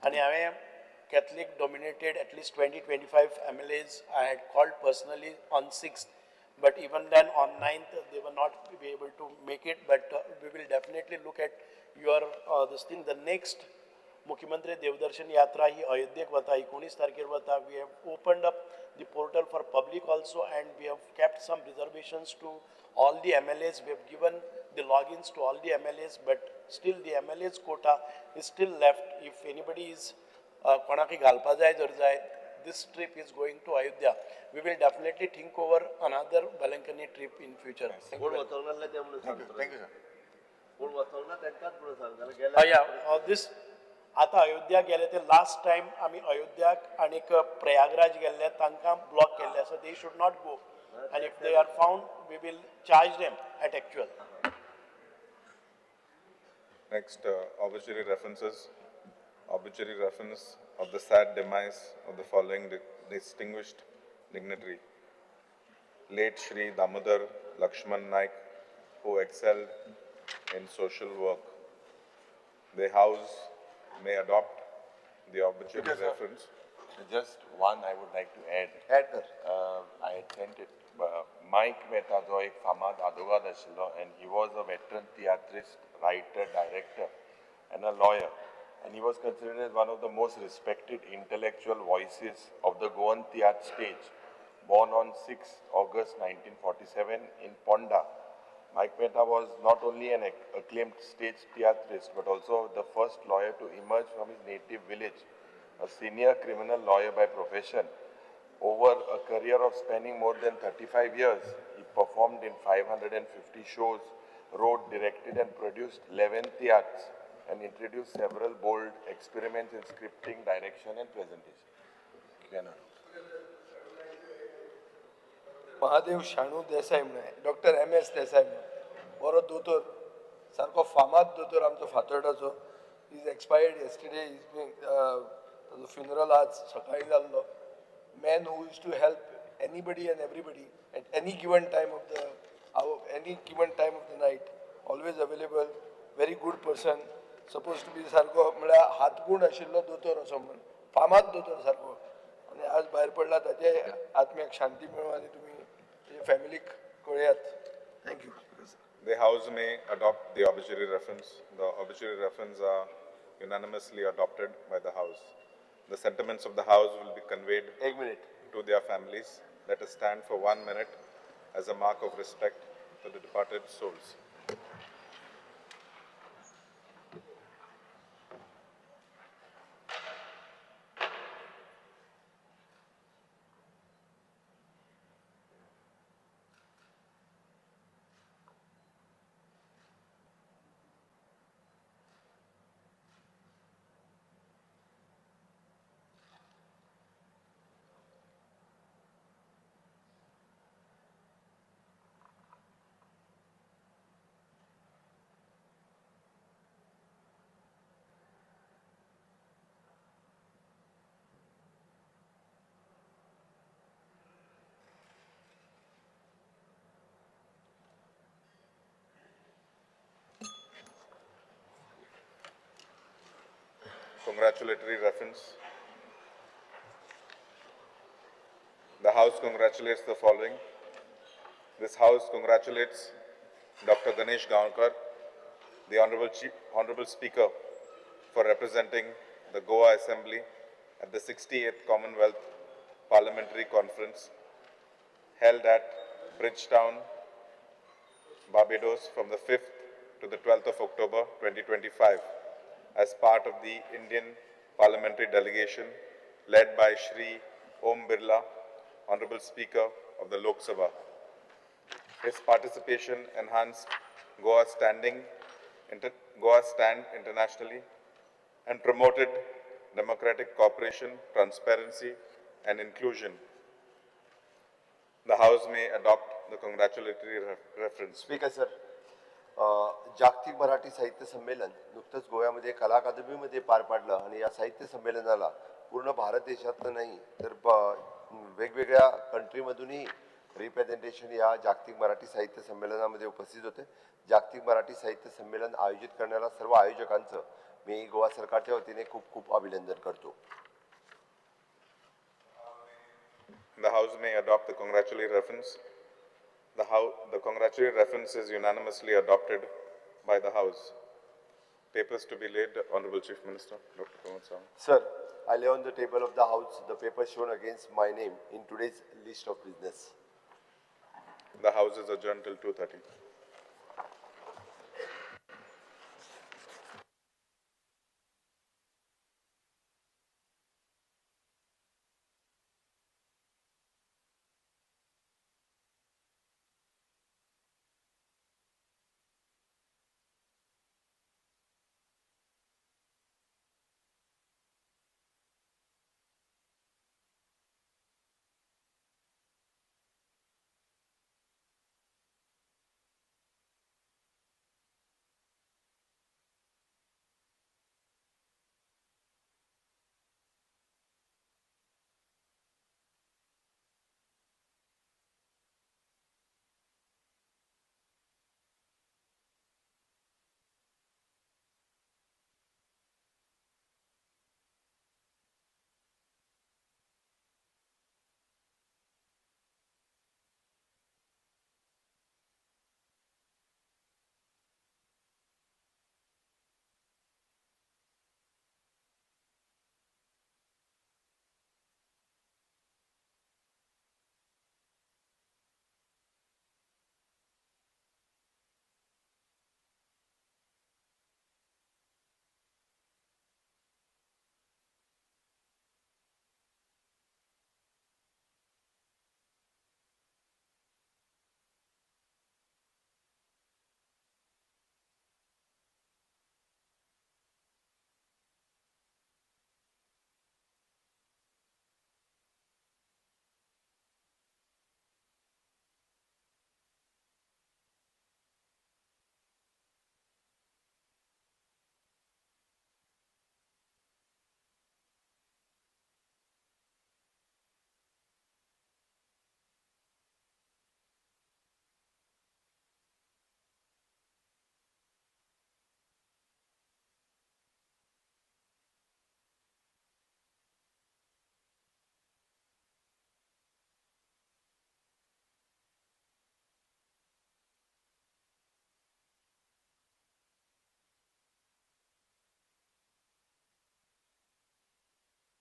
आनी हांवें Catholic dominated at least 20-25 MLAs I had called personally on 6th, but even then on 9th they were not be able to make it. But we will definitely look at your this thing. The next Mukhyamantri Devdarshan Yatra ही अयोध्येक वता, 19 तारखेर वता. We have opened up the portal for public also and we have kept some reservations to all the MLAs. We have given the logins to all the MLAs, but still the MLAs quota is still left. If anybody is
कोणाकय घालपा जाय जर जाय, this trip is going to Ayodhya. We will definitely think over another Velankanni trip in future.
कोण वचोंक नासले ते म्हणून सांग.
Thank you sir.
कोण वचोंक ना तांकांच म्हणून सांग.
या दीस आतां अयोध्या गेले ते लास्ट टायम आमी अयोध्याक आनीक प्रयागराज गेल्ले तांकां ब्लॉक केल्ले आसा. They should not go, and if they are found we will charge them at actual.
Next, obituary references. Obituary reference of the sad demise of the following distinguished dignitary. Late Shri Damodar Lakshman Naik, who excelled in social work. The House may adopt the obituary reference.
Just one I would like to add.
Add, sir.
I had sent it. Mike Mehta, जो एक फामाद आदोगाद आशिल्लो, and he was a veteran theatrist, writer, director, and a lawyer. And he was considered as one of the most respected intellectual voices of the Goan theatre stage. Born on 6 August 1947 in Ponda, Mike Mehta was not only an acclaimed stage theatrist, but also the first lawyer to emerge from his native village, a senior criminal lawyer by profession. Over a career of spanning more than 35 years, he performed in 550 shows, wrote, directed and produced 11 theatres, and introduced several bold experiments in scripting, direction and presentation. Can
Mahadev Shanu Desai म्हणून, doctor MS Desai म्हणून, बरो दोतोर, सारको फामाद दोतोर आमचो फातोर्डाचो. Is expired yesterday. Is ताजो funeral आज सकाळी जाल्लो. Man who used to help anybody and everybody at any given time of the hour, any given time of the night, always available, very good person, suppose to be सारको म्हळ्यार हातगूण आशिल्लो दोतोर असो म्हण, फामाद दोतोर सारको. आनी आज भायर पडला, ताजे आत्म्याक शांती मेळूं आनी तुमी ताजे फॅमिलीक कळयात. Thank you.
The House may adopt the obituary reference. The obituary reference are unanimously adopted by the House. The sentiments of the House will be conveyed to their families. Let us stand for 1 minute as a mark of respect to the departed souls. Congratulatory reference. The House congratulates the following. This House congratulates Dr. Ganesh Gaonkar, the Honorable Speaker, for representing the Goa Assembly at the 68th Commonwealth Parliamentary Conference held at Bridgetown, Barbados from the 5th to the 12th of October 2025 as part of the Indian parliamentary delegation led by Shri Om Birla, Honorable Speaker of the Lok Sabha. His participation enhanced Goa's stand internationally and promoted democratic cooperation, transparency, and inclusion. The House may adopt the congratulatory reference.
Speaker, sir, जागतिक मराठी साहित्य संमेलन नुकतंच गोव्यामध्ये कला अकादमीमध्ये पार पाडलं आणि या साहित्य संमेलनाला पूर्ण भारत देशातलं नाही तर वेगवेगळ्या कंट्रीमधूनही रिप्रेझेंटेशन या जागतिक मराठी साहित्य संमेलनामध्ये उपस्थित होते. जागतिक मराठी साहित्य संमेलन आयोजित करण्याला सर्व आयोजकांचं मी गोवा सरकारच्या वतीने खूप खूप अभिनंदन करतो.
The House may adopt the congratulatory reference. The congratulatory reference is unanimously adopted by the House. Papers to be laid, Honorable Chief Minister, Dr. Pramod Sawant.
Sir, I lay on the table of the House the paper shown against my name in today's list of business.
The House is adjourned till 2:30.